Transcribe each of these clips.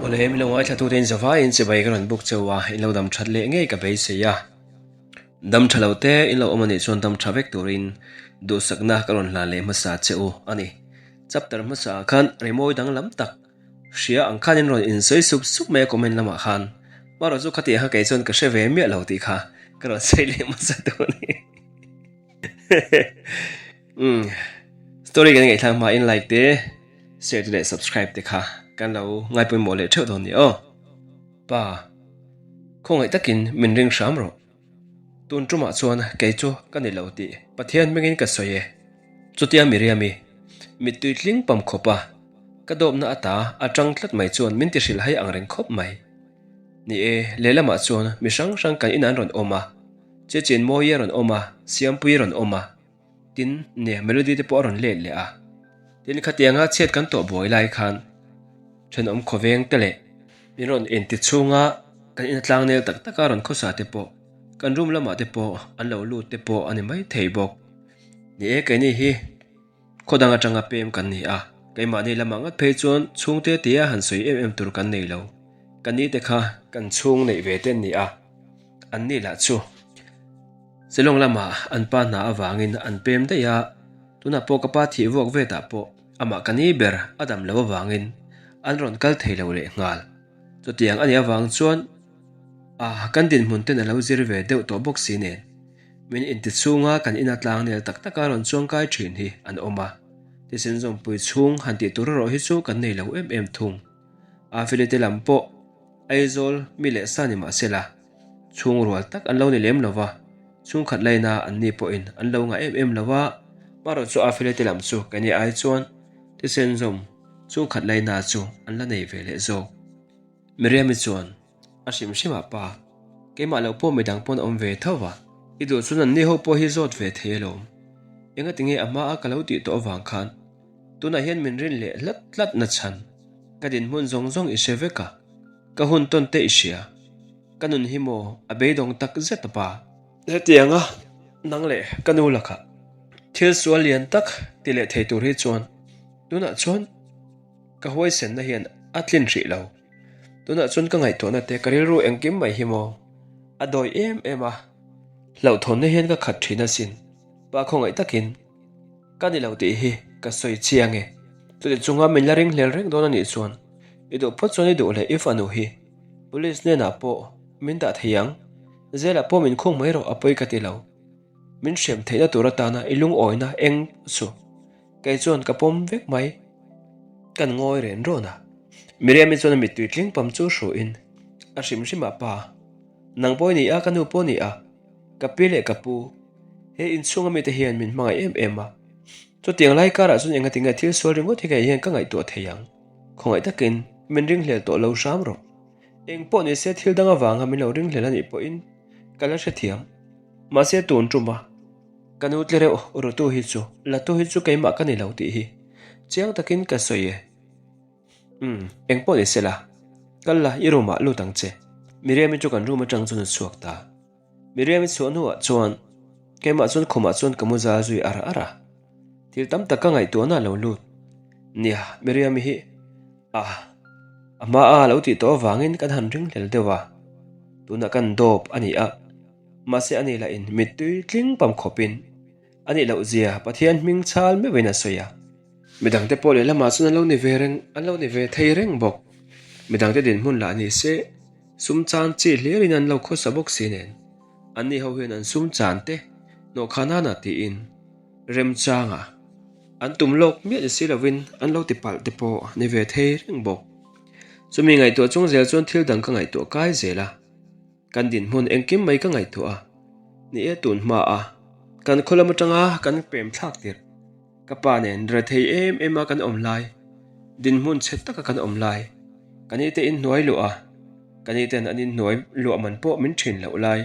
Awle mi lo ngaithla tute in zavaiin chibai ka rawn buk cheu a, in lo dam that leh ngei ka beisei a. Dam tha lo te in lo awm anih chuan dam tha vek turin duhsakna ka rawn hlan leh hmasa che u a ni. Chapter hmasa ah khan rimawi danglam tak hria ang khan in rawn insawi sup sup mai a comment lamah khan. Marawh chu khatiang kha kei chuan ka hre ve miah lo tih kha ka rawn sawi leh hmasa tur a ni. Umm story kan ngaihthlak hma in like te share te leh subscribe te kha kan lo ngaipawimawh leh theuh dawn ni aw. Pa khawngaih takin min ring hram rawh. Tun tumah chuan kei chu ka ni lo tih Pathian hmingin ka sawi e. Chutia Miriami mittui tling pam khawp a ka dawpna ata a tang tlat mai chuan min ti hrilh hai ang reng khawp mai. Ni e, lehlamah chuan mi hrang hrang kan inah an rawn awm a. Che chen mawi a rawn awm a, Siampuii a rawn awm a, tin nia Melody te pawh a rawn let leh a. Tin khatianga chhiat kan tawh buai lai khan thenawm khawveng te leh min rawn inti chhunga kan ina tlangnel tak taka rawn khawsa te pawh kan room lamah te pawh an lo lut te pawh a ni mai thei bawk. Ni e keini hi khaw dang atanga pem kan ni a, keimahni lamah ngat phei chuan chhungte tia han sawi em em tur kan nei lo. Ka ni te kha kan chhung neih ve te an ni a. An ni lah chu Shillong lamah an pa hna avangin an pem daih a, tunah pawh ka pa thih vuak vetah pawh amah ka ni ber a dam lo avangin an rawn kal thei lo leh nghal. Chutiang a nih avang chuan a kan dinhmun ten a lo zir ve deuh tawh bawk si nen min inti chhunga kan ina tlangnel tak taka rawn chuangkai thin hi an awm a, thisen zawmpui chhung han tih tur erawh hi chu kan nei lo em em thung. A Felite lam pawh Aizawl mi leh sa ni mah sela, chhung rual tak an lo ni lem lo va, chhungkhat laina an ni pawhin an lo ngah em em lo va, marawh chu Afele te lam chu keini ai chuan thisen zawm chhungkhat laina chu an la nei ve leh zawk. Miriami chuan a hrim hrimah pa, keimah loh pawh midang pawn awm ve tho va, i duh chuan an ni ho pawh hi zawt ve thei alawm, engatinge a hmaa ka lo tih tawh avang khan Tunah hian min rin leh hlat hlat na chhan. Ka dinhmun zawng zawng i hre vek a, ka hun tawn te i hria. Ka nun hi maw a beidawng tak zet a pa. Hetianga nang leh ka nu lakah thil sual lian tak ti leh thei tur hi chuan tunah chuan ka huaisenna hian a tlin hrih lo. Tunah chuan ka ngaihtuahna te ka rilru engkim mai hi maw a dawi em em a, hlauhthawnna hian ka khat thin asin. Pa khawngaih takin. Ka ni lo tih hi ka sawi chiang e. Chuti chunga min la ring hlel reng dawn a nih chuan i duh phawt chuan i duh leh i fanu hi Police hnenah pawh min dah thei ang. Zelah pawh min khung mai rawh a pawi ka ti lo. Min hrem theihna tur atana i lungawina eng chu kei chuan ka pawm vek mai. Kan ngawi ren rawn a. Miriam-i chuan a mittui tling pam chu hruin a hrim hrim a, Pa, nang pawh i ni a, ka nu pawh a ni a, ka pi leh ka pu, He inchhunga mite hian min hmangaih em em a, chutiang lai karah chuan engati nge thil sual ringawt hi kei hian ka ngaihtuah thei ang? Khawngaih takin min ringhlel tawh lo hram rawh. Eng pawh ni se thil dang avanga min lo ringhlel a nih pawhin ka la hrethiam. Mahse tun ṭuma ka nu tle reuh rutu hi chu latu hi chu keimah ka ni lo tih hi chiang takin ka sawi e. Umm, eng pawh ni se la, kal la i room ah lut ang che. Miriam-i chu kan room aṭang chuan a chhuak ta. Miriam-i chhuah hnuah chuan keimah chuan khumah chuan ka mu zal zui ar ar a, thil tam tak ka ngaihtuahna a lo lut. Nia, Miriam-i hi a a hma a lo tih tawh avangin kan han ring hlel deuh a, tunah kan dawp a ni a, mahse ani lahin mittui tling pam khawpin a nih loh zia Pathian hming chhal meuhin a sawi a. Midangte pawh lehlamah chuan an lo ni ve reng, an lo ni ve thei reng bawk. Midangte dinhmun lah ni se. Sum chan chi hlirin an lo khawsa bawk si nen, anni ho hian an sum chan te hnawhkha nana tiin remchanga an tum lawk miah ni si lovin an lo ti palh te pawh ni ve thei reng bawk. Chumi ngaihtuah chung zel chuan thil dang ka ngaihtuah kai zel a, kan dinhmun engkim mai ka ngaihtuah a, ni e tun hma a kan khaw lam atanga kan pem thlak tirh. Ka pa nen rethei em em a kan awm lai, dinhmun chhe taka kan awm lai, ka ni te inhnuai luah a, ka ni ten an inhnuai luah man pawh min thin loh lai,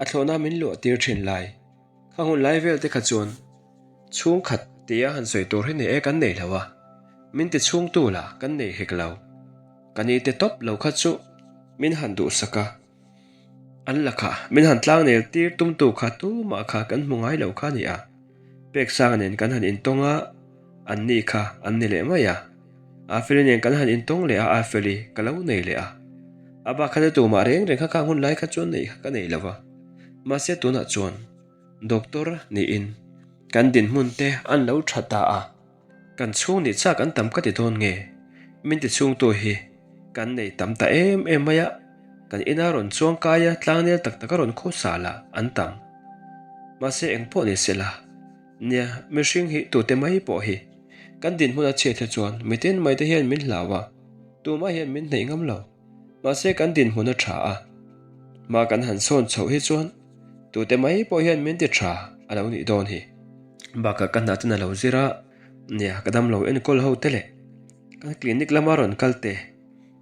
a thlawhna min luah tir thin lai. Kha hun lai vel te kha chuan chhungkhat tia han sawi tur hi nei e kan nei lo a, min ti chhungtu lah kan nei hek lo. Ka ni te tawp lo kha chu min han duhsak a. An lakah min han tlangnel tir tumtu kha tumah kha kan hmu ngai lo kha a ni a, Peksanga nen kan han intawng a, an ni kha an ni leh mai a. Afeli nen kan han intawng leh a, Afeli ka lo nei leh a. A bak kha chu tumah reng reng kha khang hun lai kha chuan neih kha ka nei lo va. Mahse tunah chuan Doctor niin kan dinhmun te an lo tha ta a. Kan chhung nih chak an tam ka ti dawn nge? Min ti chhungtu hi kan nei tam ta em em mai a, kan ina rawn chuang kai a tlangnel tak tak a rawn khaw sal a an tam. Mahse eng pawh ni se la, nia mihring hi tute mai pawh hi kan dinhmun a chhiat hi chuan mitin mai te hian min hlau a, tumah hian min hneih ngam lo. Mahse kan dinhmun a tha a, hma kan han sawn chhoh hi chuan tute mai pawh hian min ti tha a lo nih dawn hi. Bakah ka hna ten a lo zir a, nia ka damlo enkawl ho te leh kan clinic lama rawn kal te,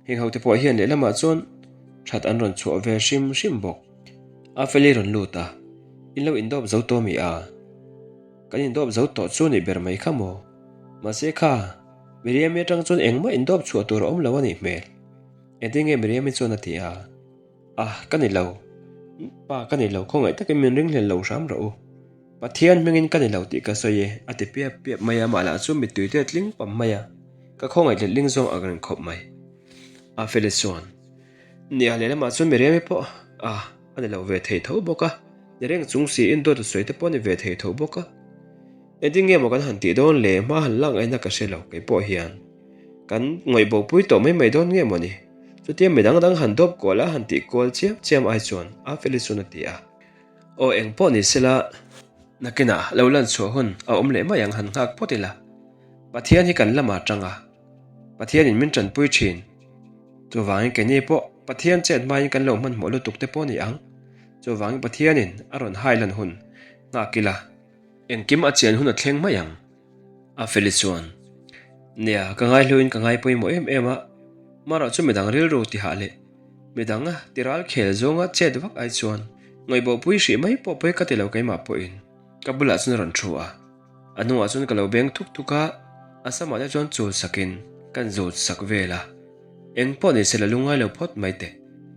heng ho te pawh hian lehlamah chuan that an rawn chhuah ve hrim hrim bawk. A feli rawn lut a, in lo indawp zo tawh mi a? Kan indawp zo tawh chu nih ber mai kha maw? Mahse kha, Miriami atang chuan engmah indawp chhuah tur a awm lo a nih hmel. Engtin nge Miriami chuan a ti a? Ah, ka ni lo. Pa ka ni lo, khawngaih takin min ringhlel lo hram rawh u. Pathian hmingin ka ni lo tih ka sawi e, a ti piap piap mai a, mah lah chu mittui te a tling pam mai a, ka khawngaih letling zawng ang reng khawp mai. A Feli chuan, Nia, lehlamah chuan Miriami pawh, ah, a ni lo ve thei tho bawk a, ni reng chung siin dawt a sawi te pawh a ni ve thei tho bawk a. Engtin nge maw kan han tih dawn le, hma han lak ngaihna ka hre lo, kei pawh hian kan ngawih bopui tawh mai mai dawn nge maw ni? Chutia mi dang dang han dawp kual a, han tih kual chiam chiam ai chuan a Feli chuan a ti a. Aw eng pawh ni sela, nakinah lo lan chhuah hun a awm leh mai ang han nghak phawt ila. Pathian hi kan lamah tang a, Pathianin min tanpui thin. Chuvangin keini pawh Pathian chet hmain kan lo hmanhmawh lutuk te pawh ni ang. Chuvangin Pathianin a rawn hai lan hun nghak ila. Engkim a chian hun a thleng mai ang. A Feli chuan, Nia, ka ngaihluin ka ngai pawimawh em em a, marawh chu midang rilru tihah leh midang tiral khel zawnga chet vak ai chuan ngaihbawhpui hrih mai pawh pawi ka ti lo keimah pawhin ka bulah chuan a rawn thu a. A hnungah chuan ka lo beng thuk thuk a, a samah te chuan chul sakin kan zawt sak vel a. Eng pawh ni se la lungngai lo phawt mai teh.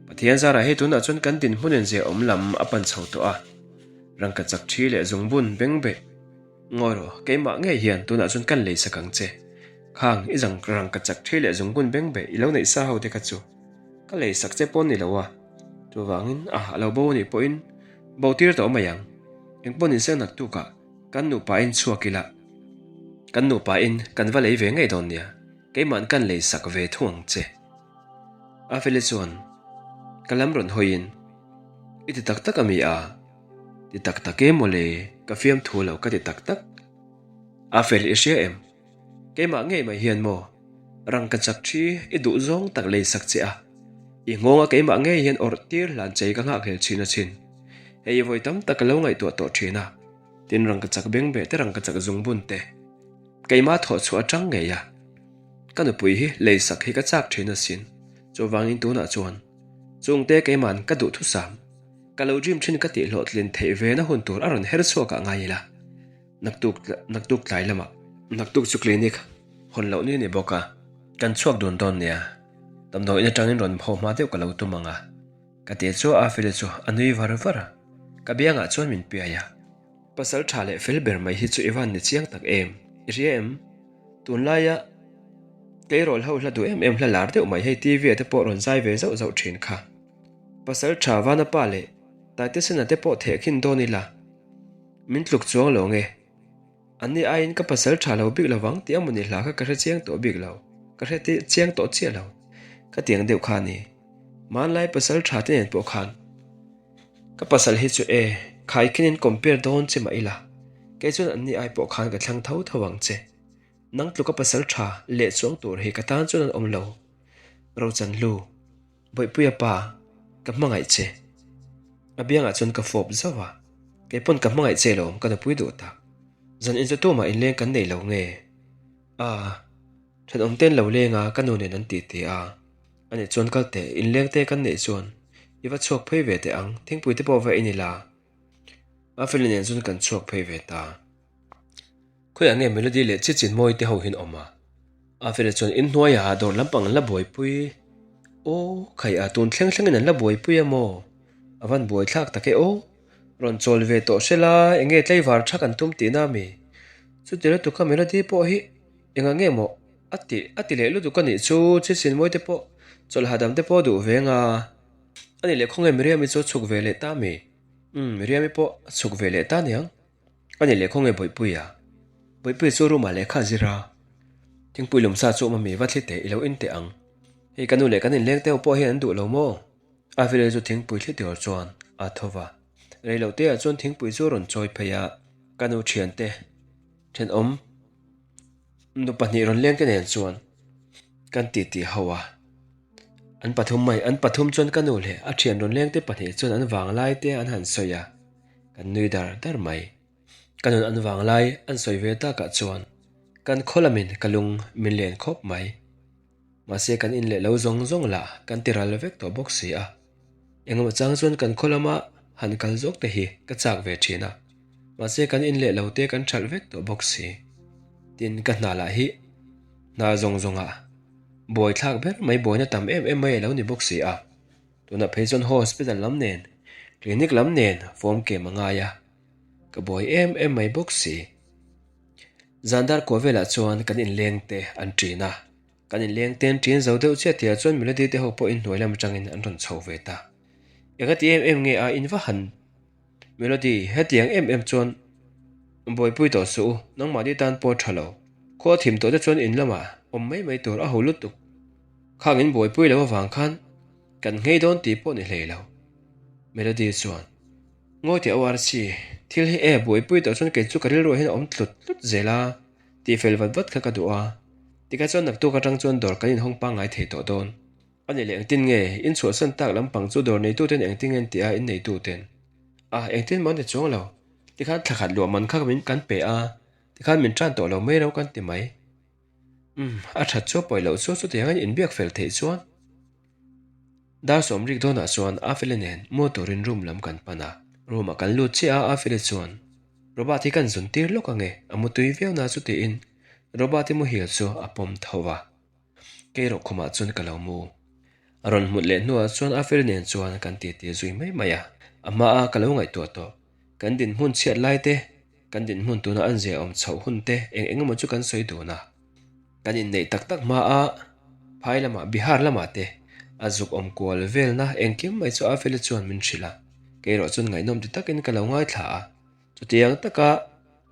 Pathian zarah hei tunah chuan kan dinhmunin zia awm lam a pan chho tawh a. Rangka chak thi leh zungbun beng beh. Ngawi rawh, keimah ngei hian tunah chuan kan lei sak ang che. Khang, i zang rangka chak thi leh zungbun beng beh i lo neih sa ho te kha chu ka lei sak che pawn ni lo a. Chuvangin, a a lo bo anih pawhin bo tir tawh mai ang. Engpawh ni se naktukah kan nupa in chhuak ila, kan nupa in kan va lei ve ngei dawn nia, keimahn kan lei sak ve thung ang che. A feli chuan ka lam rawn hawiin, I ti tak tak a mi a? Ti tak tak e mawle, ka fiamthu lo ka ti tak tak. A fel i hria em? Keimah ngei mai hian maw? Rangka chak thi i duh zawng tak lei sak che a. I nghawnga keimah ngei hian awrh tir hlan chei ka nghakhlel thin a chin. Hei i vawi tam tak ka lo ngaihtuah tawh thin a. Tin rangka chak bengbeh te rangka chak zungbun te. Keimah thawh chhuah atang ngei a. Ka nupui hi lei sak hi ka chak thin asin. Chuvangin tunah chuan chungte keima'n ka duh thusam. Ka lo dream thin ka tih hlawhtlin theih ve na hun tur a rawn her chhuak ah ngai ila. Naktuk naktuk tlai lamah. Naktuk chu clinic hawn loh ni a ni bawk a. Kan chhuak dun dawn nia. Damdawiin atangin rawn haw hma deuh ka lo tum ang a. Ka ti chu a Feli chu a nui var var a. Ka biangah chuan min piai a. Pasal tha leh fel ber mai hi chu i van ni chiang tak em? I hria em? Tunlaia tleirawl ho hla duh em em hla lar deuh mai hei TV ah te pawh rawn zai ve zauh zauh thin kha. Pasal tha Vana pa leh Taitesena te pawh thehkhin dawn ila min tluk chuang lo nge? Anni aiin ka pasal tha lo bik lovang tih a mawni hla kha ka hre chiang tawh bik lo, ka hre chiang tawh chiah lo. Ka tiang deuh kha a ni. Hmanlai pasal tha te nen pawh khan Ka pasal hi chu e, khaikhin in compare dawn che mah ila, kei chuan anni ai pawh khan ka thlang tho tho ang che. Nang tluka pasal tha leh chuang tur hi ka tan chuan an awm lo. Rochanhlu, Bawihpuia pa, ka hmangaih che. A biangah chuan ka fawp zauh a, kei pawn ka hmangaih che lawm ka nupui duh tak. Zan in chu tumah inleng kan nei lo nge? Ah, thenawm ten lo leng a ka nu nen an titi a. Ani chuan kal teh, inleng te kan neih chuan i va chhuak phei ve teh ang, thingpui te pawh va in ila. A feli nen chuan kan chhuak phei ve ta. Khawiah nge Melody leh Chichin Mawi te ho hian awm a? A feli chuan inhnuaiah dawr lampang an la buaipui. Aw, khaih a tun thleng thlengin an la buaipui a maw? A van buaithlak tak e aw. Rawn chawl ve tawh hre la, eng nge tlaivar tha kan tum tihna a mi? Chuti lutuk kha Melody pawh hi engah nge maw? A ti a ti leh lutuk a nih chu, Chisin mawi te pawh chawlh hahdam te pawh a duh ve anga. A nih leh khawnge Miriami chu a chhuk ve leh ta mi? Umm Miriami pawh a chhuk ve leh ta niang. A nih leh khawnge Bawihpuia? Bawihpuia chu room ah lehkha a zir a. Thingpui lumsa chu awm a mi va thli teh i lo in teh ang. Hei ka nu leh kan inleng te ho pawh hian an duh lo maw? Avile chu thingpui thli tur chuan a tho va. Rei lo te ah chuan thingpui chu a rawn chawi phei a, ka nu thiante thenawm nu pahnih rawn leng te nen chuan kan titi ho a. An pathum mai, an pathum chuan ka nu leh a thian rawn leng te pahnih chuan an vanglai te an han sawi a, kan nui dar dar mai. Ka nun an vanglai an sawi ve takah chuan kan khaw lamin ka lung min len khawp mai. Mahse kan in leh lo zawng zawng lah kan ti ral vek tawh bawk si a. Engemaw chang chuan kan khaw lama han kal zawk te hi ka chak ve thin a. Mahse kan in leh lo te kan hralh vek tawh bawk si. Tin ka hna lah hi hna zawng zawngah buai thlak ber mai buaina tam em em mai a lo ni bawk si a. Tunah phei chuan hospital lam nen clinic lam nen form kem a ngai a. Ka buai em em mai bawk si. Zan dar kuah velah chuan kan inleng te an ṭin a. Kan inleng te an ṭin zo deuh chiah tihah chuan Melody te ho pawh inhnuai lam atangin an rawn chho ve ta. Eng ati em em nge a in va han Melody hetiang em em chuan buaipui tawh suh u, nangmahni tan pawh a ṭha lo. Khua thim tawh te chuan in lamah awm mai mai tur a ho lutuk. Khang in buaipui lo avang khan kan nghei dawn tih pawh ni hlei lo. Melody chuan. Ngawi teh ORC, thil hi e buaipui tawh chuan kei chu ka rilruah hian a awm tlut tlut zel a, tih fel vat vat kha ka duh a. Tikah chuan naktuk atang chuan dawr kan inhawng pangngai thei tawh dawn. A nih leh engtin nge, in chhuahsan tak lampang chu dawr neituten engtin nge an tih a, in neituten? A, engtin mah an ti chuang lo. Tikhan thla khat luah man kha min kan pe a, tikhan min tan tawh lo mai ro kan ti mai. Umm, a that chu a pawi loh chu chutiangin inbiak fel theih chuan. Dar sawmrik dawnah chuan Afele nen mu turin room lam kan pan a, room ah kan lut chiah a Afele chuan Robert hi kan zun tir lawk ange, a mu tui viau na chu tiin Robert i muhil chu a pawm tho va, kei rawh khumah chuan ka lo mu. A rawn hmut leh hnuah chuan Afele nen chuan kan titi zui mai mai a, a hma a ka lo ngaihtuah tawh, kan dinhmun chhiat lai te, kan dinhmun tuna an zia awm chhoh hun te eng eng emaw chu kan sawi dun a. Kan inneih tak tak hma a, phai lamah Bihar lamah te a zuk awm kual velna engkim mai chu Afeli chuan min hrilh a, kei erawh chuan ngaihnawm ti takin ka lo ngaithla a, chutiang taka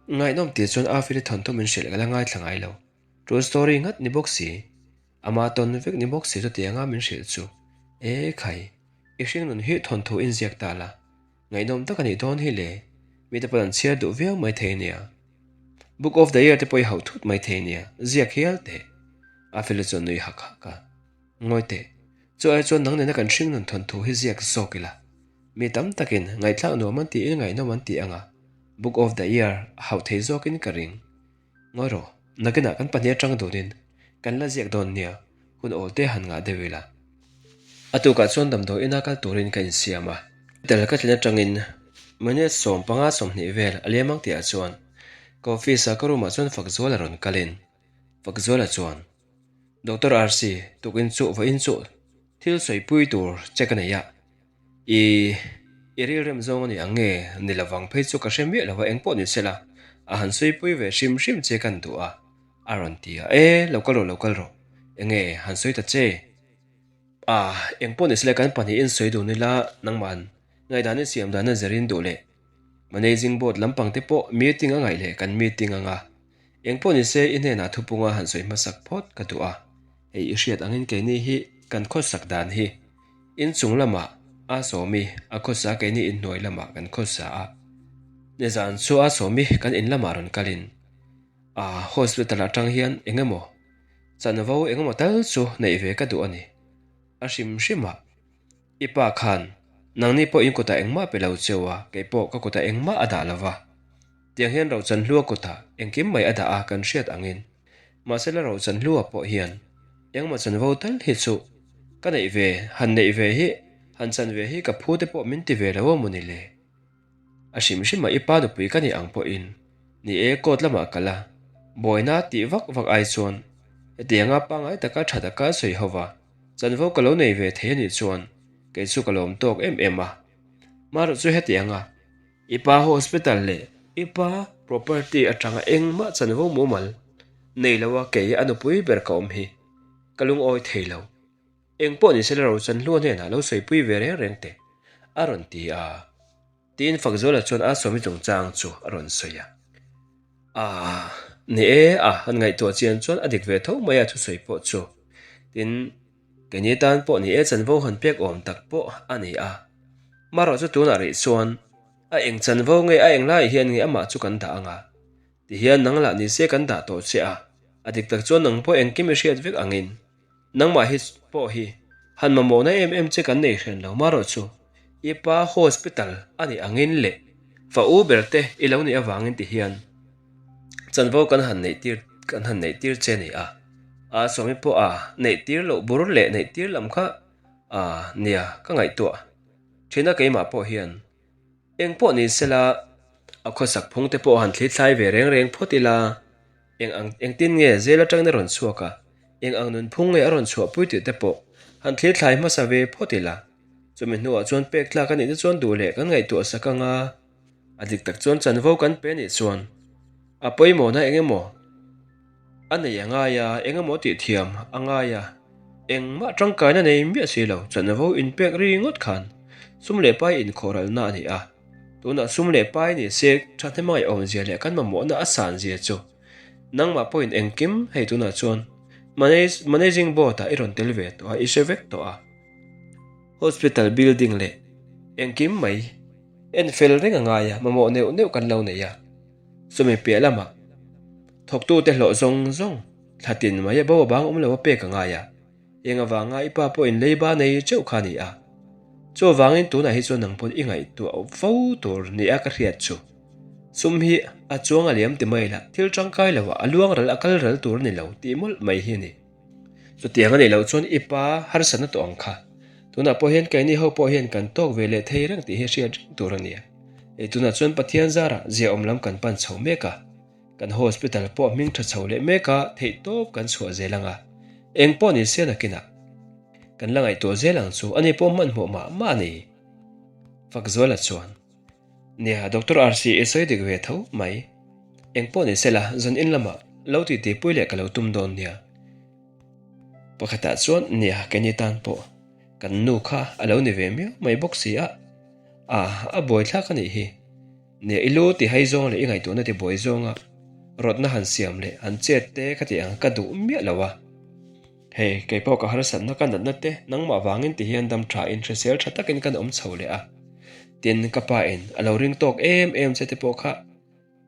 ngaihnawm tih chuan Afeli thawnthu min hrilh ka la ngaithla ngai lo, true story ngat ni bawk si, ama tawn vek ni bawk si chutianga min hrilh chu, e khai, i hringnun hi thawnthu inziak ta la. Ngaihnawm tak a nih dawn hi le, mite pawn an chhiar duh viau mai thei nia. Book of the Year te pawh i hauh thut mai thei nia, ziak hial teh. A fela chuan nui hak hak a. Ngawi teh, chu ai chuan nang nena kan hringnun thawnthu hi ziak zawk ila. Mi tam takin ngaihthlak nuam an tiin ngaihnawm an ti anga, Book of the Year a hauh thei zawkin ka ring. Ngawi rawh, nakinah kan pahnih atang dunin kan la ziak dawn nia, hun awl te han ngah deuh ila. A tukah chuan damdawi ina kal turin ka insiam a, tel ka thlen atangin minute 15 20 vel a liam ang tihah chuan ka office ah ka room ah chuan Fakzuala rawn kalin Fakzuala chuan Doctor RC tukin chu vawiin chu thil sawipui tur che ka nei a, I i rilrem zawng a ni ang nge? Ni lovang phei chu ka hre miah lo va, engpawh ni sela, a han sawipui ve hrim hrim che kan duh a, a rawn ti a. E, lo kal rawh, lo kal rawh. Enge, han sawi ta che. A, engpawh ni sela kan pahnihin sawi dun ila, nangman ngaihdan i siam dan a zerin duh leh Managing Board lampang te pawh meeting a ngaih leh kan meeting ang a. Engpawh ni se i hnenah thupunga han sawi hmasak phawt ka duh a. Hei i hriat angin keini hi kan khawsak dan hi inchung lamah a sawmi a khawsa keini inhnuai lamah kan khawsa a. Nizan chu a sawmi kan in lamah rawn kalin a hospital atang hian eng emaw chanvo eng emaw tal chu neih ve ka duh a ni. A hrim hrimah i pa khan nangni pawh in kutah engmah pe lo cheu a, kei pawh ka kutah engmah a dah lova. Tiang hian Rochanhlua kutah engkim mai a dah a kan hriat angin Mahse la Rochan hlua pawh hian engmaw chanvo tal hi chu ka neih ve, han neih ve hi, han chan ve hi ka phu te pawh min ti ve lo a mawni le? A hrim hrim a i pa nupui ka nih ang pawhin ni e court lamah kal a, buaina tih vak vak ai chuan hetianga pangngai taka tha taka sawi ho va chanvo ka lo nei ve thei a nih chuan kei chu ka lawm tawk em em a. Marawh chu hetianga. I pa hospital leh i pa property atanga engmah chanvo mumal. Nei lo a kei a nupui ber ka awm hi ka lungawi thei lo. Eng pawh ni sela Rochanhlua hnenah lo sawipui ve reng reng teh, a rawn ti a. Tiin Fakzuala chuan a sawmi chungchang chu a rawn sawi a. Aah, ni e, a han ngaihtuah chian chuan a dik ve tho mai a thusawi pawh chu. Tin, keini tan pawh ni e chanvo han pek awm tak pawh a ni a. Marawh chu tunah rih chuan a eng chanvo nge a eng laiah hian nge amah chu kan dah ang a. Tihian nang lah ni se kan dah tawh che a, a dik tak chuan nang pawh engkim i hriat vek angin Nangmah hi pawh hi han mamawhna em em che kan nei hran lo marawh chu i pa hospital a nih angin leh fa u ber te i lo nih avangin ti hian chanvo kan han neih tir kan han neih tir che a ni a, a sawmi pawh a neih tir loh bur leh neih tir lam kha a nia ka ngaihtuah thin a keimah pawh hian eng pawh ni sela a khawsak phung te pawh han thlithlai ve reng reng phawt ila. Eng ang engtin nge zel atangin a rawn chhuak a, eng ang nunphung nge a rawn chhuahpui tih te pawh han thlir thlai hmasa ve phawt ila. Chumi hnuah chuan pek tlak a nih te chuan duh leh kan ngaihtuah sak ang a, a dik tak chuan chanvo kan pe nih chuan a pawimawhna eng emaw a nei a ngai a, eng emaw tih thiam a ngai a, engmah tangkaina nei miah si lo chanvo inpek ri ngawt khan sum leh pai inkhawhralna a ni a. Tunah sum leh pai ni se thahnemai awmzia leh kan mamawhna a san zia chu nangmah pawhin engkim hei tunah chuan managing board ah i rawn tel ve tawh a, i hre vek tawh a. Hospital building leh engkim mai en fel reng a ngai a, mamawh neuh neuh kan lo nei a. Chumi piah lamah thawktute hlawh zawng zawng thla tin mai a bo a bang awm lo a pek a ngai a. Eng avanga i pa pawhin leiba nei teuh kha a ni a. Chuvangin tunah hi chuan nang pawn i ngaihtuah fo tur nia ka hriat chu. Sum hi a chuang a liam ti mai la, thil tangkai loah a luang ral a kal ral tur a ni lo tih mawlh mai hi a ni. Chutiang a nih loh chuan i pa harsatna tawh ang kha. Tunah pawh hian keini ho pawh hian kan tawk ve leh thei reng tih hi hriat reng tur a ni a. Hei tunah chuan Pathian zarah ziaawm lam kan pan chho mek a. Kan hospital pawh hming tha chho leh mek a, theih tawp kan chhuah zel ang a. Eng pawh ni se nakinah kan la ngaihtuah zel ang chu, ani pawh hmanhmawh mah mah a ni. Fakzuala chuan, Nia, Doctor RC i sawi dik ve tho mai. Eng pawh ni sela, zan in lamah lo titi pui leh ka lo tum dawn nia. Pakhatah chuan, Nia, keini tan pawh kan nu kha a lo ni ve miau mai bawk si a, a, a buaithlak a nih hi. Nia, i lu ti hai zawng leh i ngaihtuahna ti buai zawnga rawtna han siam leh han chet te ka tih ang ka duh miah lo a. Hei, kei pawh ka harsatna ka natna te nangmah vangin ti hian dam tha in hrisel tha takin kan awm chho leh a. Tin, ka pa in a lo ring tawk em em che te pawh kha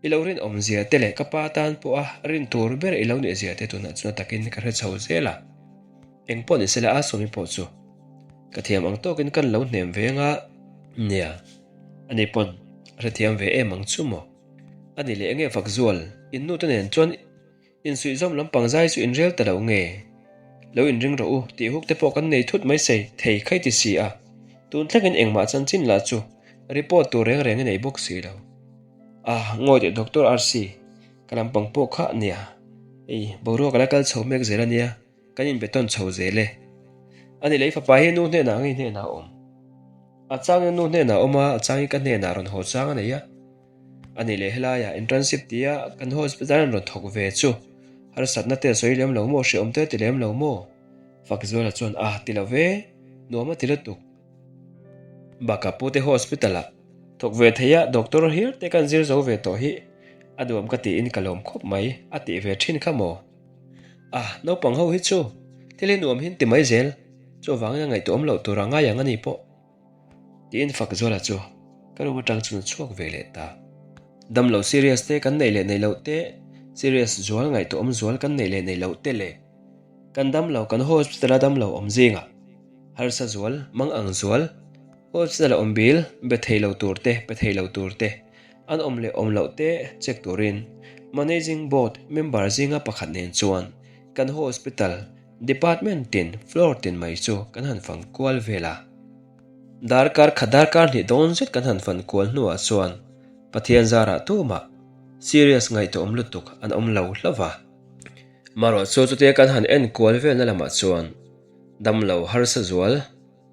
i lo rinawm zia te leh ka pa tan pawha rin tur ber i lo nih zia te tunah chuan takin ka hre chho zel a. Eng pawh ni sela a sawmi pawh chu ka thiam ang tawkin kan lo hnem ve anga. Nia. Ani pawn a hrethiam ve em ang chu maw? Ani leh enge fak zual, in nu te nen chuan insuihzawm lampang zai chu in rel ta lo nge? Lo inring rawh u tih huk te pawh kan nei thut mai sei thei khai ti si a, tun thlengin engmah chanchin lah chu report tur reng reng i nei bawk si lo. Ah, ngawi teh Doctor RC, ka lampang pawh kha nia, ei boruak a la kal chho mek zel a nia. Kan inbe tawn chho zel e. Ani lei fapa hi nu hnenah ngei hnenah a awm. A changin nu hnenah a awm a, a changin ka hnenah rawn haw chang a nei a. Ani leh helaiah internship tia kan hospital an rawn thawk ve chu harsatna te a sawi lem lo maw, hreawm te a ti lem lo maw? Fakzuala chuan a ti lo ve, nuam a ti lutuk. Bakah pute hospital ah thawk ve thei a, doctor hial te kan zir zo ve tawh hi a nuam ka tiin ka lawm khawp mai a tih ve thin kha maw? Ah, naupang ho hi chu thil hi nuam hin ti mai zel, chuvangin a ngaihtuah awm loh tur a ngai ang a ni pawh. Tiin Fakzuala chu ka room atang chuan a chhuak ve leh ta. Damlo serious te kan neih leh neih loh te, serious zual ngaihtuah awm zual kan neih leh neih loh te leh kan damlo kan hospital a damlo awm zingah harsa zual, mang ang zual, hospital a awm bil be thei lo tur te, pe thei lo tur te, An awm leh awm loh te check turin Managing Board member zinga pakhat nen chuan kan hospital department tin floor tin mai chu kan han fan kual vel a. Darkar khat darkar hnih dawn zet kan han fan kual hnuah chuan Pathian zarah tumah serious ngaihtuah awm lutuk an awm lo hlauh va. Marawh chu chutia kan han en kual velna lamah chuan damlo harsa zual,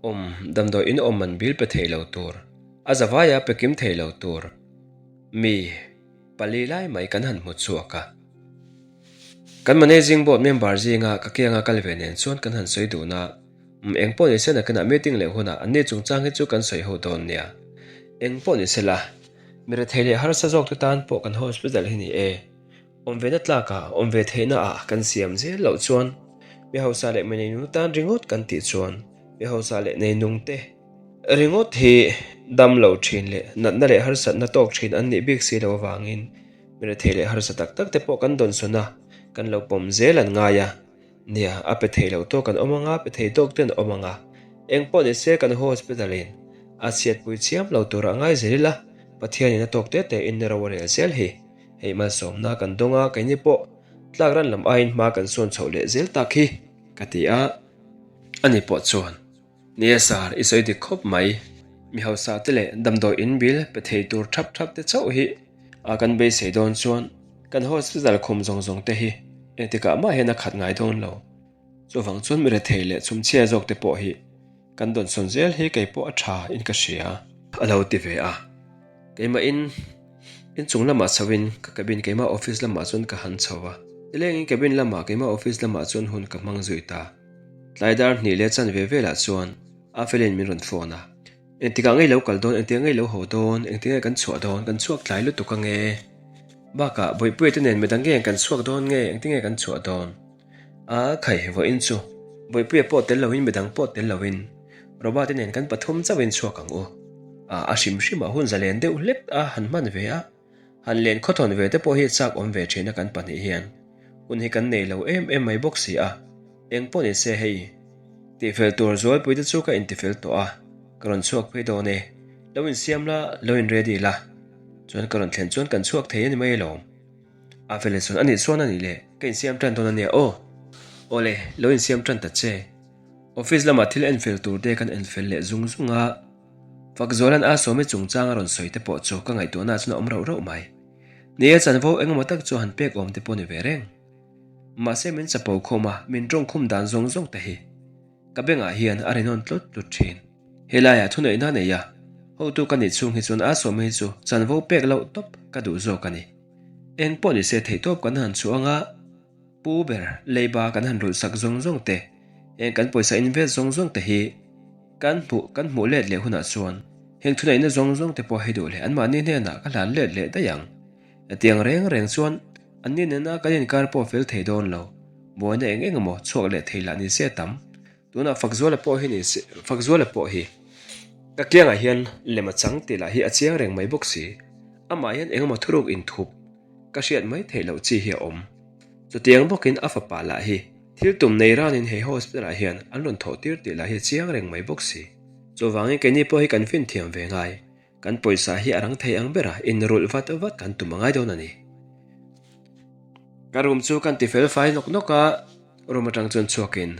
Awm damdawi in awm man bil pe thei lo tur, a zavaia pe kim thei lo tur mi pali lai mai kan han hmu chhuak a. Kan managing board member zinga ka kianga kal ve nen chuan kan han sawi dun a, umm eng pawh ni se nakinah meeting leh hunah anni chungchang hi chu kan sawi ho dawn nia. Eng pawh ni se la, mi rethei leh harsa zawk te tan pawh kan hospital hi ni e. Awm ve na tlakah, awm ve theihna ah kan siam zel loh chuan mi hausa leh mi neinung tan ringawt kan tih chuan mi hausa leh neinung te ringawt hi dam lo thin leh natna leh harsatna tawk thin an nih bik si lo avangin mi rethei leh harsa tak tak te pawh kan dawnsawn a, kan lo pawm zel an ngai a. Nia, a pe thei lo tawk an awm anga, pe thei tawk te an awm anga. Eng pawh ni se kan hospital in a chhiatpui chiam lo tur a ngai zel ila, Pathian in a tawk te te in ro a rel zel hi. Hei malsawmna kan dawng a, keini pawh tlak ran lam aiin hma kan sawn chhoh leh zel tak hi, ka ti a. Ani pawh chuan, Nia sir, i sawi dik khawp mai. Mi hausa te leh damdawi in bil pe thei tur thap thap te chauh hi a kan beisei dawn chuan kan hospital khum zawng zawng te hi engtikah mah hian a khat ngai dawn lo. Chuvang chuan mi rethei leh chhumchhia zawk te pawh hi kan dawnsawn zel hi kei pawh a tha in ka hria. A lo ti ve a. Keimah in inchung lamah chho in ka cabin keimah office lamah chuan ka han chho a. Nilengin cabin lamah keimah office lamah chuan hun ka hmang zui ta. Tlai dar hnih leh chanve velah chuan a felin min rawn phone a. Engtikah ngei lo kal dawn, engtikah ngei lo haw dawn, engtikah nge kan chhuah dawn, kan chhuak tlai lutuk ange. Bakah Bawihpuia te nen midang nge kan chhuak dawn nge, engtin nge kan chhuah dawn? A khai vawiin chu Bawihpuia pawh tel loin midang pawh tel loin Roba te nen kan pathum chauhin chhuak ang u. A a hrim hrimah hun zalen deuh hlek a han hman ve a. Han len khawthawn ve te pawh hi chak awm ve thin a kan pahnih hian hun hi kan nei lo em em mai bawk si a, eng pawh ni se hei tihfel tur zualpui te chu ka intifel tawh a, ka rawn chhuak phei dawn e, lo insiam la, lo in ready la, chuan ka rawn thlen chuan kan chhuak thei a ni mai alawm. A fele chuan anih chuan anih leh ka insiam tan dawn ania aw. Awle, lo insiam tan ta che. Office lamah thil enfel tur te kan enfel leh zung zung a. Fakzuala'n a sawmi chungchang a rawn sawi te pawh chu ka ngaihtuahna chuan a awm rauh rauh mai. Ni e, chanvo engemaw tak chu han pek awm te pawh ni ve reng. Mahse min chapo khawm a, min tawngkhum dan zawng zawng te hi ka bengah hian a ri nawn tlut tlut thin. Helaiah thuneihna nei a, hotu ka nih chhung hi chuan a sawmi hi chu chanvo pek loh tawp ka duh zawk a ni. Eng pawh ni se theihtawp kan han chhuah anga, Pu ber leiba kan han rulh sak zawng zawng te, heng kan pawisa invest zawng zawng te hi kan hmuh kan hmuh let leh hunah chuan heng thuneihna zawng zawng te pawh hei duh leh anmahni hnenah ka hlan let leh daih ang. Hetiang reng reng chuan anni nena kan inkar pawh fel thei dawn lo, buaina eng eng emaw chhuak leh thei lah ni se tam. Tunah Fakzuala pawh hi ni se, Fakzuala pawh hi ka kiangah hian lem a chang tih lah hi a chiang reng mai bawk si. Amah hian eng emaw thuruk inthup ka hriat mai theih loh chi hi a awm. Chutiang bawkin a fapa lah hi thil tum nei ranin he hospital ah hian an rawn thawh tir tih lah hi a chiang reng mai bawk si. Chuvangin keini pawh hi kan fin thiam ve ngai. Kan pawisa hi a rang thei ang bera inrulh vat vat kan tum a ngai dawn a ni. Ka room chu kan ti fel fai nawk nawk a, room atang chuan chhuakin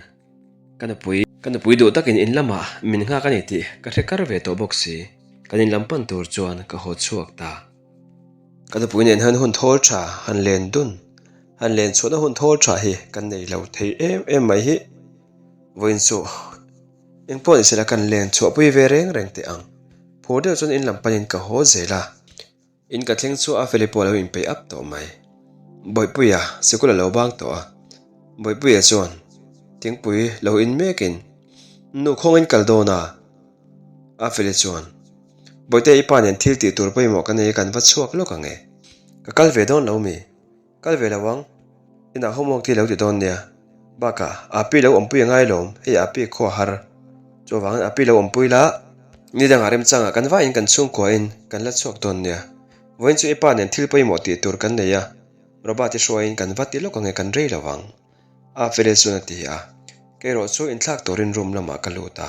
ka nupui ka nupui duh takin in lamah min nghak a ni tih ka hre kar ve tawh bawk si. Kan in lam pan tur chuan ka haw chhuak ta. Ka nupui nen hian hun thawl tha han len dun, han len chhuahna hun thawl tha hi kan nei lo thei em em mai hi. Vawiin chu eng pawh ni sela kan len chhuahpui ve reng reng teh ang. Phur deuh chuan in lam panin ka haw zel a, in ka thleng chu a feli pawh a lo inpeih up tawh mai. Bawihpuia sikul a lo bang tawh a, Bawihpuia chuan thingpui lo in mekin nu khawngin kal dawn a, a feli chuan Bawihte i pa nen thil tih tur pawimawh ka nei a kan va chhuak lawk ang e. Ka kal ve dawn lo mi? Kal ve lo ang. Inah homework te i lo ti dawn nia. Bakah Api lo awmpui a ngai lawm, hei Api khaw a har. Chuvangin Api lo awmpui la, ni dangah remchangah kan vaiin kan chhungkuain kan la chhuak dawn nia. Vawiin chu i pa nen thil pawimawh tih tur kan nei a, Robert i hruaiin kan va ti lawk ang e kan rei lo ang. Afeli chuan a ti a, kei erawh chu inthlak turin room lamah ka lut a.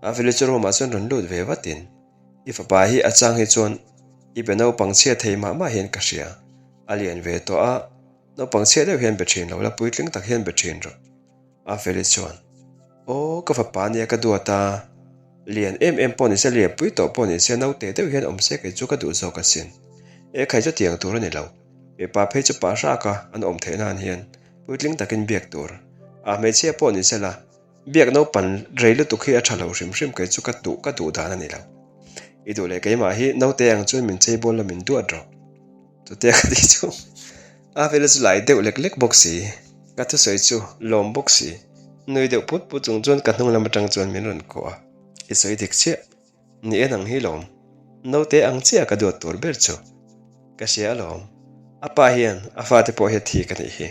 Afeli chu room ah chuan rawn lut ve vatin, I fapa hi a chang hi chuan i be naupang chhia thei mah mah hian ka hria. A lian ve tawh a, naupang chhia deuh hian be thin lo la, puitling tak hian be thin rawh. Afeli chuan, Aw, ka fapa nia ka duat a, lian em em pawh ni se, lian pui tawh pawh ni se, naute deuh hian awm se kei chu ka duh zawk asin. E khai chutiang tur a ni lo. Mipa phei chu pah hraka an awm theih nan hian puitling takin biak tur a hmeichhia pawh ni sela biak naupan rei lutuk hi a tha lo hrim hrim kei chu ka duh ka duh dan a ni lo. I duh leh keimah hi naute ang chuan min chei bawl la min duat rawh. Chutia ka tih chu. A vela chu lai deuh lek lek bawk si, ka thusawi chu lawm bawk si, nui deuh put put chung chuan ka hnung lam atang chuan min rawn kuah a, I sawi dik chiah, ni en ang hi lawm, naute ang chiah ka duat tur ber chu ka hria alawm, a pa hian a fate pawh hi a thik a nih hi,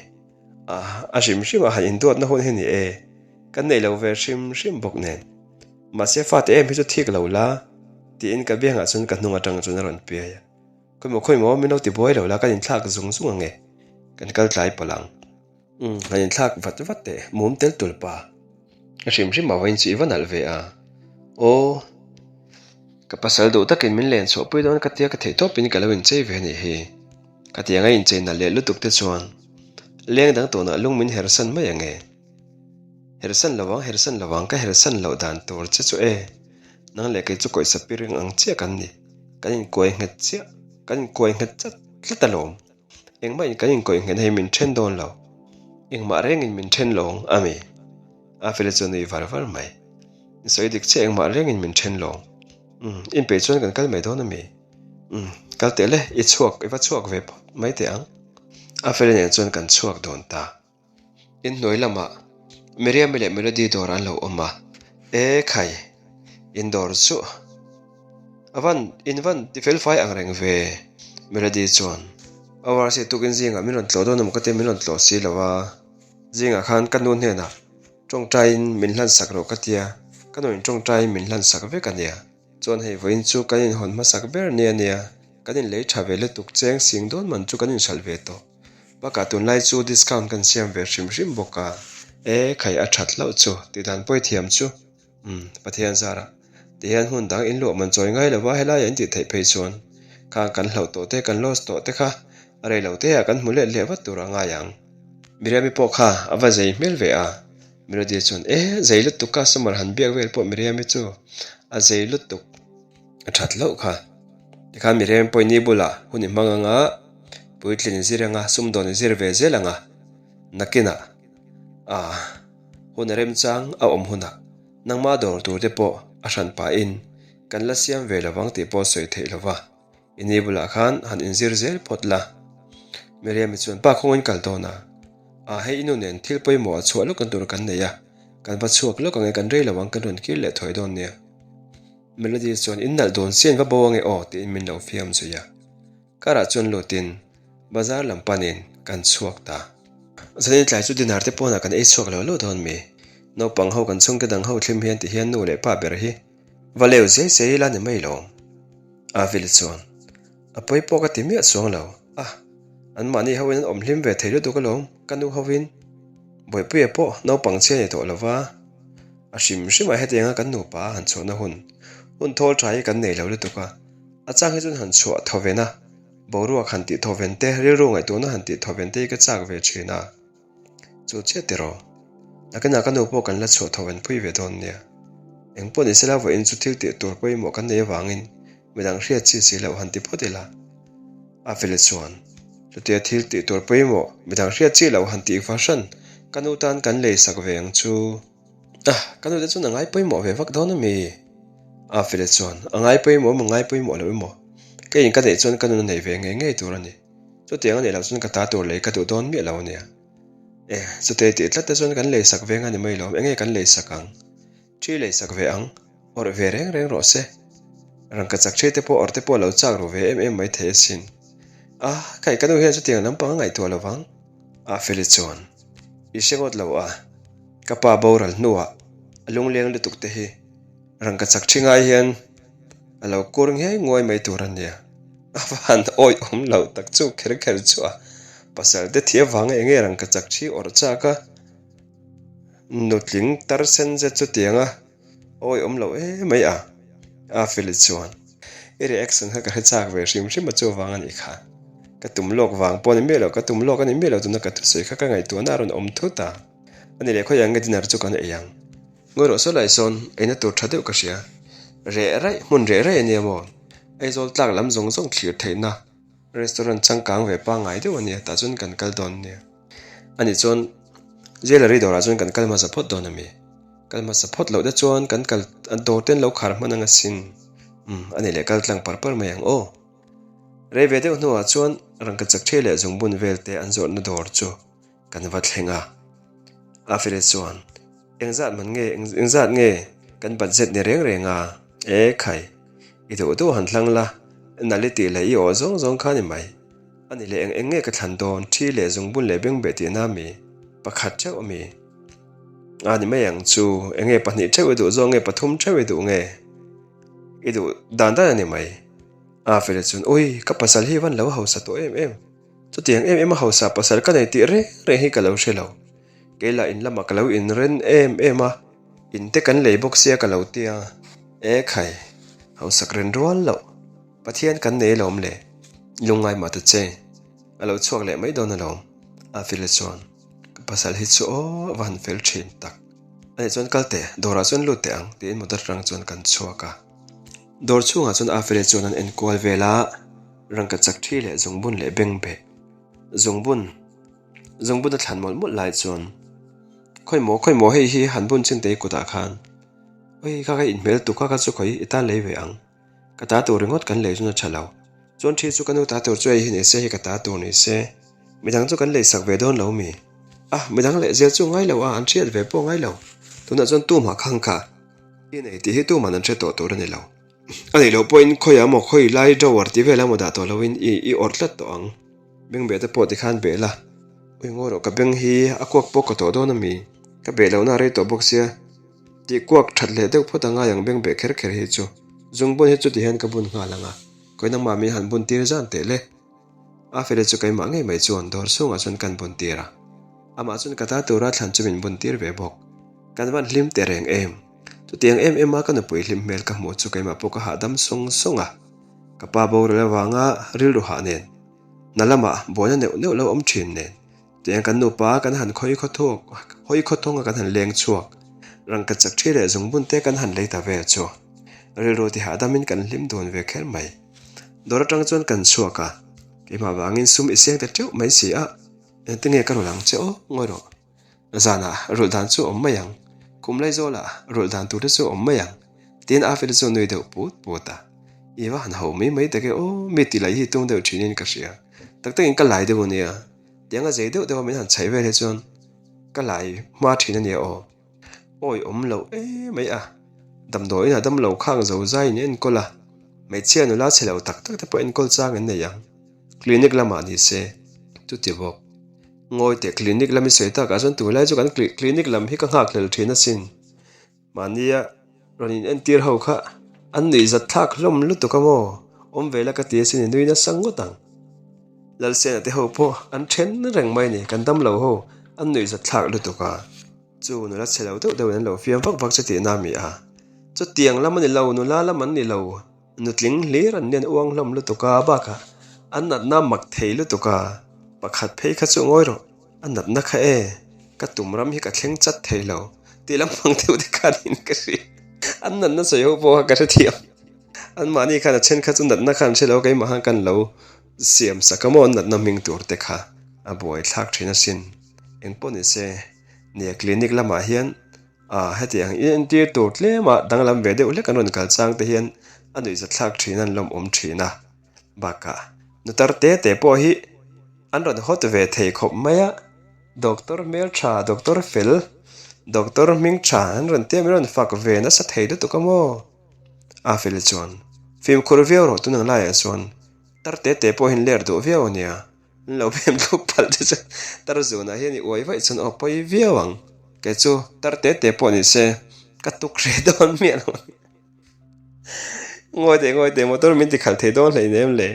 a a hrim hrim a han induatna hun hi ni e, kan nei lo ve hrim hrim bawk nen, mahse fate em hi chu thik lo la tiin ka biangah chuan ka hnung atang chuan a rawn piai a. Khawimaw khawimaw min lo ti buai lo la kan inthlak zung zung ang e, kan kal tlai palh ang. Umm han inthlak vat vat teh mum tel tul pa. Ka hrim hrim a vawiin chu i va nalh ve a. Aw ka pasal duh takin min len chhuah pui dawn ka tia ka theih tawpin ka lo inchei ve anih hi. Ka tiang a inchei nalh leh lutuk te chuan leng dang tawnah lung min hersan mai ang e. Hersan lo ang hersan lo ang ka hersan loh dan tur che chu e. Nang leh kei chu kawihsa piring ang chiah kan ni. Kan inkuai nghet chiah, kan inkuai nghet chat tlat alawm. Engmah in kan inkawih nghet hei min then dawn lo. Engmah rengin min then lawng a mi? A fela chu a nui var var mai. I sawi dik chiah engmah rengin min then lawng. Umm, inpeih chuan kan kal mai dawn a mi? Umm, kal teh le, i chhuak, i va chhuak ve phawt mai teh ang. A fela nen chuan kan chhuak dawn ta. Inhnuai lamah Miriam-i leh Melody dawr an lo awm a, E khai, in dawr chu a van in van ti fel fai ang reng ve Melody chuan a warsi tukin zingah min rawn tlawh dawn emaw ka tia min rawn tlawh si lo a, zingah khan ka nu hnenah tawngtaiin min hlansak rawh ka tia, ka nu in tawngtaiin min hlansak vek a nia, chuan hei vawiin chu kan inhawn hmasak ber nia nia, kan inlei tha ve lutuk cheng sing dawn man chu kan inhralh ve tawh. Bakah tunlai chu discount kan siam ve hrim hrim bawk a. E khai a that hlauh chu tih dan pawi thiam chu umm Pathian zarah ti hian hmun dang in luah man chawi ngai lova helaiah in tih theih phei chuan khang kan hlauh tawh te kan loss tawh te kha a rei lo te ah kan hmu let leh vat tur a ngai ang. Miriami pawh kha a va zei hmel ve a, Melody chuan e zei lutuk customer han biak vel pawh Miriami chu a zei lutuk. A that hlauh kha. Tikhan mi reng pawhin ni bulah hun i hmang anga, puitlin i zir anga, sumdawn i zir ve zel anga, nakinah ah hun a remchang a awm hunah nangma dawr tur te pawh a hran pahin kan la siam ve lovang tih pawh sawi theih lova, i ni bulah khan han inzir zel phawt la. Miriam-i chuan pa khawngin kal dawn a, ah hei i nu nen thil pawimawh a chhuah lawk ang tur kan nei a, kan va chhuak lawk ang e kan rei lo ang kan rawn kir leh thuai dawn nia. Melody chuan in nalh dawn sian va bo ange aw tiin min lo fiam zui a. Car ah chuan lutin bazar lam panin kan chhuak ta. Zanin tlai chu dinner te pawnah kan ei chhuak lo lo dawn mi. Naupang ho kan chhungte dang ho thlim hian ti hian nu leh pa ber hi va leu zei zei ila ni mai lo. Avil chuan a pawi pawh ka ti miah chuang lo a, an mahni hoin an awm hlim ve thei lutuk alawm ka nu hoin. Bawihpuia pawh naupang chhia ni tawh lova. A hrim hrimah hetianga kan nupa a han chhuahna hun, hun thawl tha hi kan nei lo lutuk a, a chang hi chuan han chhuah thawven a, boruak han tih thawven te, rilru ngaihtuahna han tih thawven te hi ka chak ve thin a. Chu chiah tiraw? Nakinah ka nu pawh kan la chhuah thawven phui ve dawn nia. Engpawh ni sela vawiin chu thil tih tur pawimawh kan neih avangin midang hriat chi si loh han ti phawt ila. A fel chuan, Chutia thil tih tur pawimawh midang hriat chi loh han tih fahran ka nu tan kan lei sak ve ang chu. Ah, ka nu te chuan a ngai pawimawh ve vak dawn a mi? A fel chuan, A ngai pawimawh emaw ngai pawimawh lo emaw, keiin ka neih chuan ka nun a nei ve ngei ngei tur a ni. Chutiang a nih loh chuan ka ta tur lei ka duh dawn miah lo a nia. E, chutei tih tlat te chuan kan lei sak ve nga ni mai lawm, enge kan lei sak ang? Ṭhi lei sak ve ang, awrh ve reng reng rawh se. Rangkachak ṭhi te pawh awrh te pawh lo chak ru ve em em mai thei asin. A, kai ka nu hian chutiang lampang a ngaihtuah lo vang. A Feli chuan, I hre ngawt lo a, ka pa boral hnuah a lungleng lutuk te hi rangkachak ṭhi ngai hian a lo kur ngei nguai mai tur a nia. A va han awihawm lo tak chu kher kher chu a, pasal te thi avanga enge rangkachak ṭhi awrh chak a, Nutling tar sen zet chutianga awi awm lo em mai a, a Philip chuan i reaction kha ka hre chak ve hrim hrim a chuvang a nih kha. Ka tum lawk vang pawh a ni miah lo, ka tum lawk a ni miah lo tuna ka thusawi kha ka ngaihtuahna a rawn awm thut a. A ni leh khawiah nge dinner chu kan ei ang? Ngawi rawh saw lai sawn eina tur tha deuh ka hria. Reh raih, hmun reh raih a nia maw? Aizawl tlak lam zawng zawng thlir theihna restaurant changkang ve pangngai deuh a nia, tah chuan kan kal dawn nia. Ani chuan jewellery dawrah chuan kan kal hmasa phawt dawn a mi? Kal hmasa phawt loh te chuan kan kal dawr te an lo khar hman ang asin. Umm ani leh kal tlang par par mai ang aw. Rei ve deuh hnuah chuan Rangkachak ṭhe leh zungbun vel te an zawrhna dawr chu kan va thleng a. Afele chuan, Engzat man nge, engzat nge kan budget ni reng reng a? E khai, i duh duh han thlang la, nalh i tih leh i aw zawng zawng kha ni mai. A ni leh eng eng nge ka thlan dawn, ṭhi leh zungbun leh bengbeh tihna mi? Pakhat ṭheuh a mi? A ni mai ang chu, enge pahnih ṭheuh i duh zawk nge pathum ṭheuh i duh nge? I duh dan dan a ni mai. A fele chuan, Ui, ka pasal hi van lo hausa tawh em em. Chutiang em em a hausa pasal ka nei tih reng reng hi ka lo hre lo. Kei lah in lamah ka lo inren em em a, in te kan lei bawk sia ka lo tia. E khai, hausak ren rual loh. Pathian kan nei alawm le. Lungngai mah ta che. A lo chhuak leh mai dawn alawm. A fele chuan, Ka pasal hi chu aw, a va han fel thin tak. Ani chuan kal teh, dawrah chuan lut teh ang, tiin motor atang chuan kan chhuak a. Dawr chhungah chuan Afele chuan an enkual vel a, rangka chak thi leh zungbun leh bengbeh zungbun zungbun a thlan mawlh mawlh lai chuan Khawi maw khawi maw hei hi han bun chin teh i kutah khan Ui kha kha inhmel tuk kha kha chu khawi i tan lei ve ang ka ta tur ringawt kan lei chuan a tha lo chuan thi chu ka nu ta tur chu hei hi ni se hei ka ta tur ni se midang chu kan lei sak ve dawn lo mi a midang leh zel chu ngai lo a an hriat ve pawh ngai lo tunah chuan tumah khang kha I nei tih hi tuman an hre tawh tur a ni lo. A neih loh pawhin khawiah emaw khawi lai drawer tih velah emaw dah tawh loin i i awrh tlat tawh ang. Beng beh te pawh tikhan beh la. Ui ngaw rawh ka beng hi a kuak pawk ka tawh dawn a mi? Ka beh lohna a rei tawh bawk sia. Tih kuak that leh deuh phawt a ngai ang beng beh kher kher hi chu. Zungbun hi chu tihian ka bun nghal ang a. Khawi nangmah min han bun tir zan teh le. A fele chu keimah ngei mai chuan dawr chhungah chuan kan bun tir a. Amah chuan ka ta tura thlan chu min bun tir ve bawk. Kan van hlim teh reng em? Chutiang em em a ka nupui hlim hmel ka hmuh chu keimah pawh ka hahdam sawng sawng a. Ka pa boral avanga rilru hah nen, hna lamah buaina neuh neuh lo awm thin nen, tiang kan nupa kan han khawi khawthawk, hawi khawthawng a kan han leng chhuak, rangkhat chak thi leh zungbun te kan han lei ta vel chu rilru ti hahdamin kan hlim dun ve kher mai. Dawr atang chuan kan chhuak a, keimah vangin sum i seng ta teuh mai si a, engtinge ka rul ang che aw, ngawi rawh. Zanah rulh dan chu awm mai ang, kum Laizawlah rulh dan tur te chu awm mai ang, tiin Afeli chu nui deuh put put a. I va han ho mai mai tak e aw, mi ti lai hi tum deuh thinin ka hria. Tak takin ka lai deuh ania, tianga zei deuh deuha min han chhaih vel hi chuan ka lai hma thin ania aw. Awi awm loh em mai a, damdawiin a damlo khang zo zai in enkawl a, hmeichhia nula chhe lo tak tak te pawh enkawl chang an nei ang, clinic lamah ni se, chuti bawk. Ngawi teh clinic lam i sawi takah chuan tunlai chu kan clinic lam hi ka nghak hlel thin asin. Mahnia rawn in entir ho kha an nuih zat thlak hlawm lutuk a maw? Awm ve la ka ti asin i nui nasa ngawt ang. Lalsena te ho pawh an then reng mai ni kan damlo ho an nuih zat thlak lutuk a. Chu nula chhe lo deuh deuhin an lo fiam vak vak che tihna a mi a. Chutiang lam a ni lo, nula lam an ni lo. Nutling hlir an nen uang hlawm lutuk a, bakah an natna mak thei lutuk a, pakhat phei kha chu ngawi rawh, a natna kha e, ka tum ram hi ka thleng chat thei lo tih lam hmang deuh te khan in ka hria, an natna sawi ho pawh kha ka hrethiam, anmahni khan a then kha chu natna kha an hre lo keimah khan kan lo siam sak a maw an natna hming tur te kha a buai thlak thin asin, engpawh ni se nia clinic lamah hian. Ah, hetiang i entir tur tlema danglam ve deuh hlek an rawn kal chang te hian a nuihzathlak thin an lawmawm thin a. Bakah, nutar te te pawh hi an rawn hawt ve thei khawp mai a, Doctor hmeltha, Doctor fel, Doctor hmingtha an rawn tia min rawn fak ve nasa thei lutuk a maw? A fel chuan, Fimkhur viau rawh tunang laiah chuan tar te te pawh hi an ler duh viau a nia. An lo pem thluk palh te chuan tar zunah hian i uai vaih chuan aw pawi viau ang. Kei chu tar te te pawh ni se ka tuk hreh dawn miah lo ang. Ngawi teh ngawi teh motor min ti khalh thei dawn hlei nem le.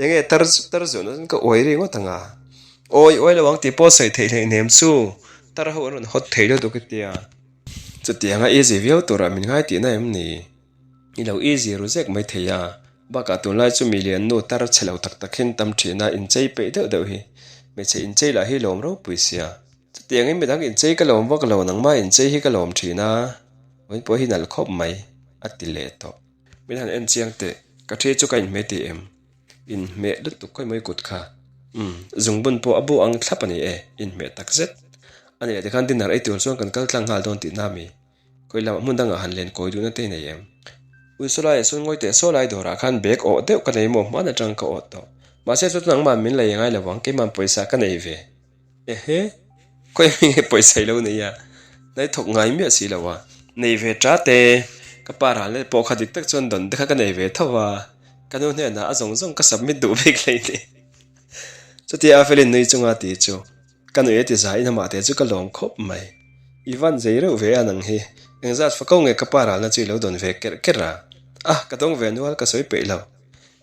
Enge tar tar zunah chuan ka uai ri ngawt ang a. Awi uai lo ang tih pawh sawi theih hlei nem chu tar ho an rawn hawt thei lutuk i tia. Chutianga easy viau turah min ngai tihna em ni? I lo easy ru zek mai thei a, bakah tunlai chu mi lian nu tar chhe lo tak tak hian tam thin a, inchei peih deuh deuh hi. Hmeichhe inchei lah hi lawm ropui sia. Chutiangin midang inchei ka lawm vak lo, nangmah inchei hi ka lawm thin a, vawiin pawh hi nalh khawp mai, a ti leh tawh. Min han en chiang teh, ka thi chu ka inhmeh tih em? Inhmeh lutuk khawi mawi kut kha. Umm, zungbun pawh a bu ang thlap a ni e, inhmeh tak zet. A ni leh tikhan dinner ei tur chuan kan kal tlang nghal dawn tihna mi? Khawi lamah hmun dangah han len kawi duhna te i nei em? Ui saw laiah sawn ngawi teh saw lai dawrah khan bag awh deuh ka nei maw hman atang ka awh tawh. Mahse chu nangman min lei ngai lo ang, keiman pawisa ka nei ve. Ehe, khawi mi nge pawisa i lo nei a? Hnai thawk ngai miah si lo a. Nei ve ta te, ka pa ral leh pawh kha dik tak chuan dawn te kha ka nei ve tho a, ka nu hnenah a zawng zawng ka submit duh bik hlei ni. Chutia a felin nui chunga ti chu ka nui a ti zaiin amah te chu ka lawm khawp mai. I van zei reuh ve a nang hi, engzat fako nge ka pa ralna chu i lo dawn ve kerh kerh a? Ah, ka dawng ve nual ka sawi peih lo.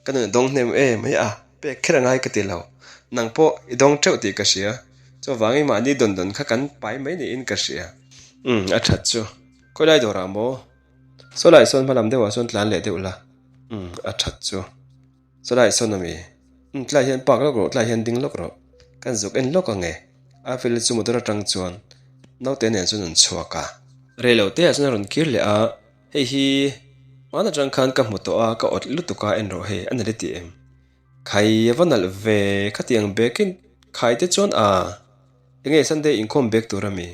Ka nun a dawng hnem em mai a, pek kher a ngai ka ti lo. Nang pawh i dawng teuh tih ka hria. Chuvangin mahni dawn dawn kha kan pai mai niin ka hria. Umm, a that chu. Khawilai dawrah maw? Saw lai sawn hma lam deuhah sawn tlan leh deuh la. Umm, a that chu. Saw lai sawn ami? Umm, tlai hian park lawk rawh, tlai hian ding lawk rawh. Kan zuk en lawk ang e. Afel chu motor atang chuan naute nen chuan an chhuak a. Reilo te ah chuan a rawn kir leh a. Hei hi hmaan atang khan ka hmu tawh a, ka awt lutuk a, en rawh hei, a nalh i ti em? Khai a va nalh ve, khatiang bag in khai te chuan a, enge Sunday inkhawm bag tur ami?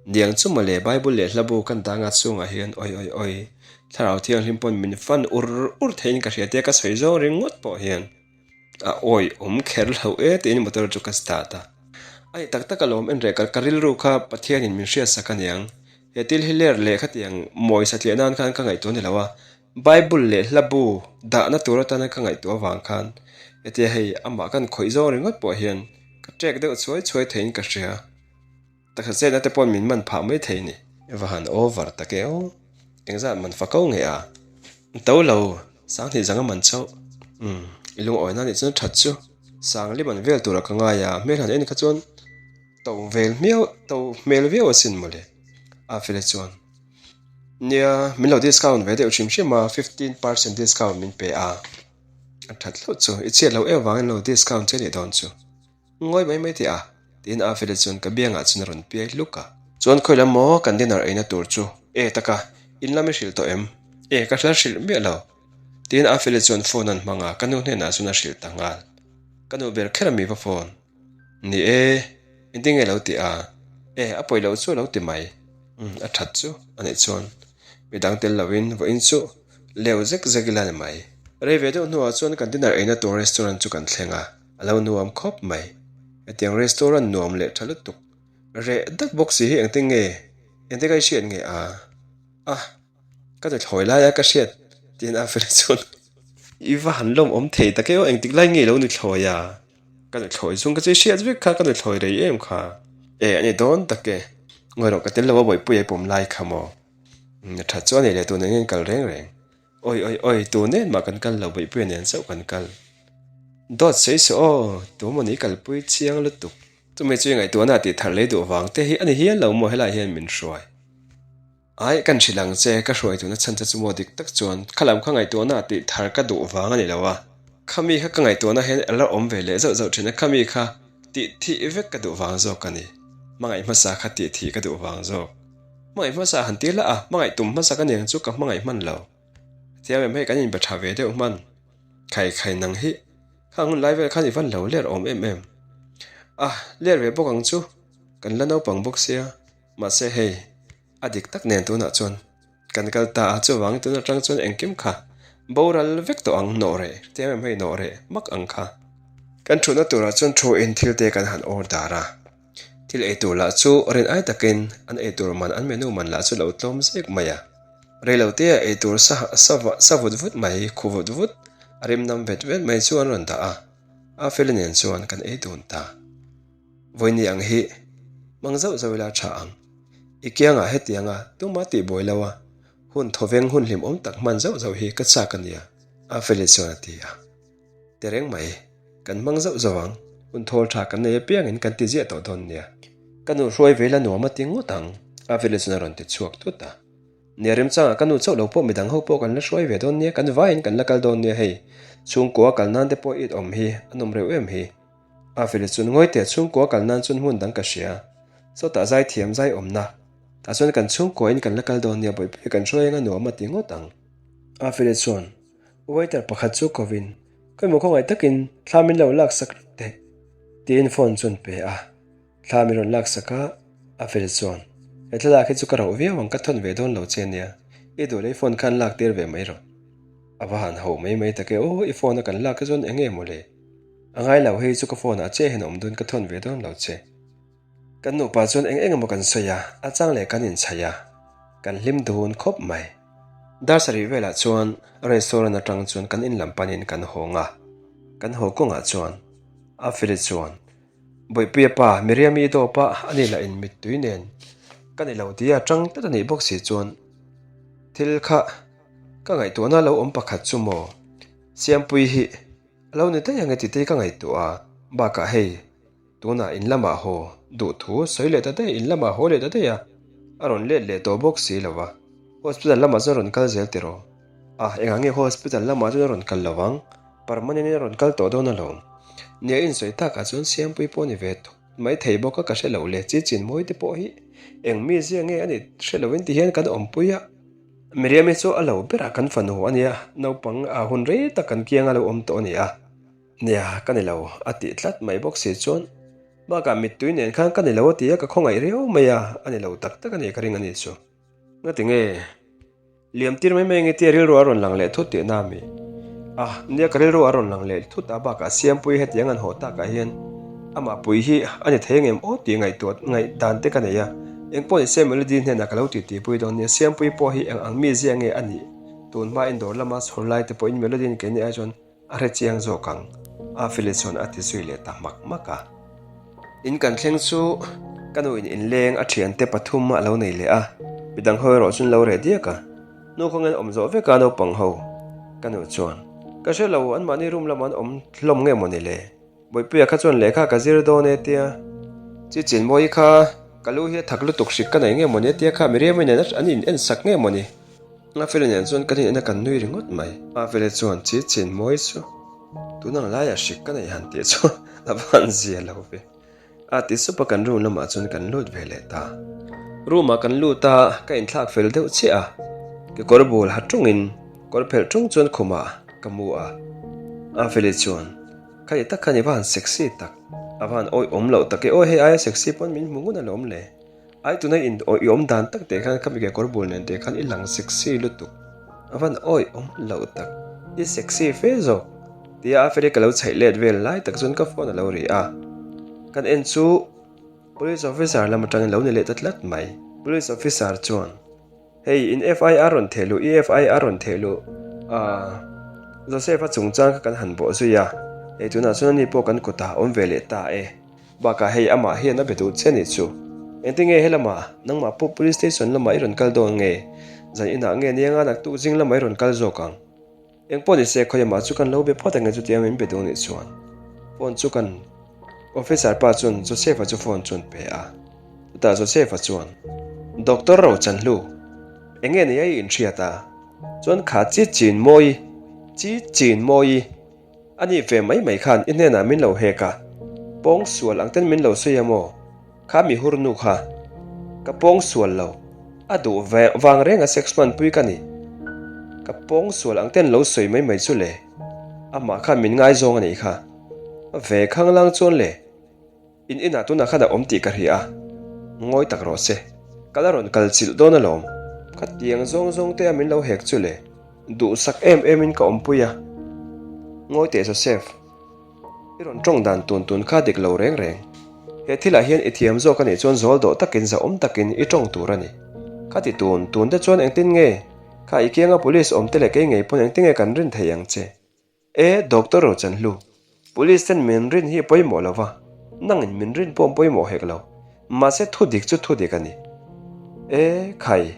Niang chu mawle Bible leh hlabu kan danga chhungah hian oi oi oi, Thlarau Thianghlim pawn min fan ur ur theiin ka hria tia ka sawi zawng ringawt pawh hian a awi awm kher lo e tiin motor chu ka start a. A ni tak tak alawm en reh ka rilru kha Pathianin min hriatsak aniang. He thil hi ler leh khatiang mawi satliah nan khan ka ngaihtuah ni lo a, Bible leh hla bu dahna tur atana ka ngaihtuah avang khan hetia hei amah kan khawih zawng ringawt pawh hian ka trek deuh chhuai chhuai theiin ka hria. Taksa chetna te paw'n min man phah mai thei ni. Va han over tak e aw. Engzat man fa ko nge a? To lo, Sanghnih zanga man chauh. Umm, i lungawina nih chuan that chu. Sangli man vel tura ka ngai a, hmel han en kha chuan To vel hmiau, to hmel viau asin mawle. A fela chuan, Nia, min lo discount ve deuh hrim hrim a, 15% discount min pe a. A that hlauh chu, i chhiat loh em vangin lo discount che nih dawn chu. Ngawi mai mai teh a, tiin a fela chuan ka biangah chuan a rawn piai hluk a. Chuan khawi lam maw kan dinner eina tur chu? E taka, in lam i hrilh tawh em? E, ka hla hrilh miah lo. Tiin a fela chuan phone an hmang a, ka nu hnenah chuan a hrilh ta nghal. Ka nu ber kher a mi va phone. Ni e, engtin nge lo ti a? E, a pawi loh chu a lo ti mai. Umm, a that chu a nih chuan midang tel loin vawiin chu leu zek zek ila ni mai. Rei ve deuh hnuah chuan kan dinner eina tur restaurant chu kan thleng a, a lo nuam khawp mai. Hetiang restaurant nuam leh tha lutuk reh dak bawk si hi engtin nge, engtin ka i hriat nge a? A. Ka ti thlawi lai a ka hriat tiin a fel chuan i va han lawm awm thei tak e aw engtik lai nge lo ni thlawi a? Ka ni thlawi chung ka chu i hriat vek kha ka ni thlawi rei em kha. E a ni dawn tak e. Ngawi rawh ka tel lo a bawihpui ai pawm lai kha maw? A that chu a nei leh tun eng nge kal reng reng. Awi awi awi tun nen mah kan kal lo bawihpuia nen chauh kan kal. Dawt sawi suh aw tu maw ni kalpui chiang lutuk. Chumi chu i ngaihtuahna tih thar lei duh vang te hi a ni hial lo maw helai hian min hruai. Ai, kan hrilh ang che, ka hruai tuna chhan che chu maw dik tak chuan kha lam kha ngaihtuahna ah tih thar ka duh vang a ni lo a, khami kha ka ngaihtuahna hian a la awm ve leh zauh zauh thin a, khami kha tih thih vek ka duh vang zawk a ni, hmangaih hmasa kha tih thih ka duh vang zawk. Hmangaih hmasa han ti la a, hmangaih tum hmasa ka niang chu ka hmangaih hman lo. Thiam em hei kan inbe tha ve deuh hman. Khai khai nang hi, khang hun lai vel khan i van lo ler awm em em. A, ler ve bawk ang chu, kan la naupang bawk sia. Mahse hei, a dik tak nen tunah chuan kan kal ta a, chuvangin tun atang chuan engkim kha boral vek tawh ang, nawh reh, hetiang em hei nawh reh mak ang kha. Kan thutna turah chuan thu in thil te kan han order a, thil ei tur lah chu rin ai takin an ei tur man an menu man lah chu lo tlawm zek mai a, reilo te ah ei tur sa sa vut vut mai, khu vut vut, a rim nam vet vet mai chu an rawn dah a, a feli nen chuan kan ei dun ta. Vawini ang hi hmang zauh zauh ila tha ang. I kiangah hetianga tuma tih buai lo a, hun thawveng hun hlimawm tak hman zauh zauh hi ka chak a nia, Afeli chuan a ti a. Tereng mai, kan hmang zauh zauh ang, hun thawl tha kan nei apiangin kan ti ziah tawh dawn nia. Ka nu hruai ve ila nuam a ti ngawt ang, Afeli chuan a rawn ti chhuak thut a. Nia remchangah ka nu chauh lo pawh midang ho pawh kan la hruai ve dawn nia, kan vaiin kan la kal dawn nia hei, chhungkua kal nan te pawh it awm hi a nawm reuh em hi. A feli chuan ngawi teh chhungkua kal nan chuan hmun dang ka hria. Sawtah zai thiam zai awmna. Tah chuan kan chhungkua in kan la kal dawn nia bawihpui kan hruai anga nuam a ti ngawt ang. A feli chuan waiter pakhat chu kovin Khawimaw khawngaih takin thla min lo lak sak teh tiin phone chuan pe a. Thla min rawn lak sak a, a feli chuan He thlalak hi chu ka rauh viau ang ka thawn ve dawn lo che nia, i duh leh i phone khan lak tir ve mai rawh. A va han ho mai mai tak e aw i phone a kan lak hi chuan eng nge mawle. A ngai lo, hei chu ka phone ah che hian a awm dawn ka thawn ve dawn lo che. Kan nupa chuan eng eng emaw kan sawi a, a chang leh kan inchhaih a, kan hlim dun khawp mai. Dar sarih velah chuan restaurant atang chuan kan in lam panin kan hawng a, kan haw kawngah chuan Afeli chuan, Bawihpuia pa, Miriami i dawp a, ani lah in mittui nen ka ni lo tia tang tlat a nih bawk si chuan thil kha ka ngaihtuahna lo awm pakhat chu maw? Siampui hi a lo ni daih ang e titei ka ngaihtuah a, bakah hei Tunah in lamah haw duh thu sawi leh ta daih, in lamah haw leh ta daih a, a rawn let leh tawh bawk si lo va. Hospital lamah chuan rawn kal zel tiraw? A, engah nge hospital lamah chuan a rawn kal lo ang? Permanent in a rawn kal tawh dawn alawm. Nia insawi takah chuan Siampui pawh ni ve thut mai thei bawk a, ka hre lo le, chi chin mawi te pawh hi eng mi zia nge a nih hre lovin ti hian kan awmpui a. Miriam-i chu a lo berah kan fanu a nia, naupang a hun rei tak kan kianga lo awm tawh a ni a. Nia, ka ni lo, a tih tlat mai bawk si chuan bakah mittui nen khan ka ni lo a ti a, ka khawngaih riau mai a, a ni lo tak tak a ni ka ring a ni chu. Ngati nge? Liam tir mai mai nge tia rilru a rawn lang leh thut tih na mi? A, nia ka rilru a rawn lang leh thut a bakah Siampuii hetiang an haw takah hian amah pui hi a ni thei ngem aw tih ngaihtuah ngaih dan te ka nei a, engpawh ni se Melody hnenah ka lo titi pui dawn nia, Siampuii pawh hi eng ang mi zia nge a nih? Tun hma in dawr lama chhawr lai te pawhin Melody-in keini ai chuan A hre chiang zawk ang, a Feli chuan a ti zui leh ta hmak hmak a. In kan thleng chu ka nu in inleng a thiante pathum a lo nei leh a, midang ho erawh chuan lo reh diak a. Nu khawnge an awm zawh vek a naupang ho? Ka nu chuan, Ka hre lo, anmahni room lamah an awm hlawm nge mawni le? Bawipuia kha chuan lehkha ka zir dawn e tia. Chi Chinmawi kha ka lu hi a thak lutuk hrik ka nei nge mawni a tia kha Miriam-i nen an in en sak nge mawni. Ngafele nen chuan kan in en a kan nui ringawt mai. Ngafele chuan Chi Chinmawi chu tun ang laiah hrik ka nei han tih chu a va han zia lo ve. A ti sup a kan room lamah chuan kan lut ve leh ta. Room ah kan lut a, ka inthlak fel deuh chiah a, kekawr bul ha tungin kawr phelh tung chuan khumah ka mu a. Afeli chuan, Khani tak khan i va han sexy tak, a va han awih awm loh tak e, awi hei aia sexy pawn min hmu ngun alawm le. Ai tuna in i awm dan tak teh khan khami kekawr bul nen teh khan i lang sexy lutuk, a van awih awm loh tak, i sexy fe zawk tia a feli ka lo chhaih let vel lai tak chuan ka phone a lo ri a, kan en chu police officer lam atangin lo ni leh ta tlat mai. Police officer chuan hei in FIR rawn theh luh i FIR rawn theh luh ah Joseph-a chungchang kha kan han bawh zui a, hei tunah chuan ani pawh kan kutah a awm ve leh ta e. Bakah hei amah hian a be duh che nih chu. Engtinge helamah nangmah pawh police station lamah i rawn kal dawn nge? Zan inah nge nianga naktuk zing lamah i rawn kal zawk ang? Engpawh ni se khawiamah chu kan lo be phawt ange chutia min be duh nih chuan. Phone chu kan officer pa chuan Joseph-a chu phone chuan pe a. Chutah Joseph-a chuan, Doctor Rochanhlu, enge nia i inhriat a? Chuan kha chi chin mawi, chi chin mawi. A ni ve mai mai khan i hnenah min lo hek a, pawng sual ang ten min lo sawi a maw? Kha mi hur nu kha ka pawng sual lo, a duh vang reng a sex hmanpui ka ni. Ka pawng sual ang ten lo sawi mai mai chu le, amah khan min ngaizawng a nih kha. Ve khanglang chuan le. In inah tunah khan a awm tih ka hria a, ngawi tak rawh se. Ka la rawn kal chilh dawn alawm. Khatiang zawng zawng te a min lo hek chu le. Duhsak em em in ka awmpui a. Ngawi teh Joseph, i rawn tawng dan tun tun kha dik lo reng reng. He thilah hian i thiam zawk a nih chuan zawl dawh takin zahawm takin i tawng tur a ni. Khati tun tun te chuan engtin nge? Kha i kianga police awm te leh kei ngei pawn engtin nge kan rin thei ang che? E Doctor Rochanhlu, Police ten min rin hi pawimawh lo va, nangin min rin pawh pawimawh hek lo, mahse thu dik chu thu dik a ni. E khai,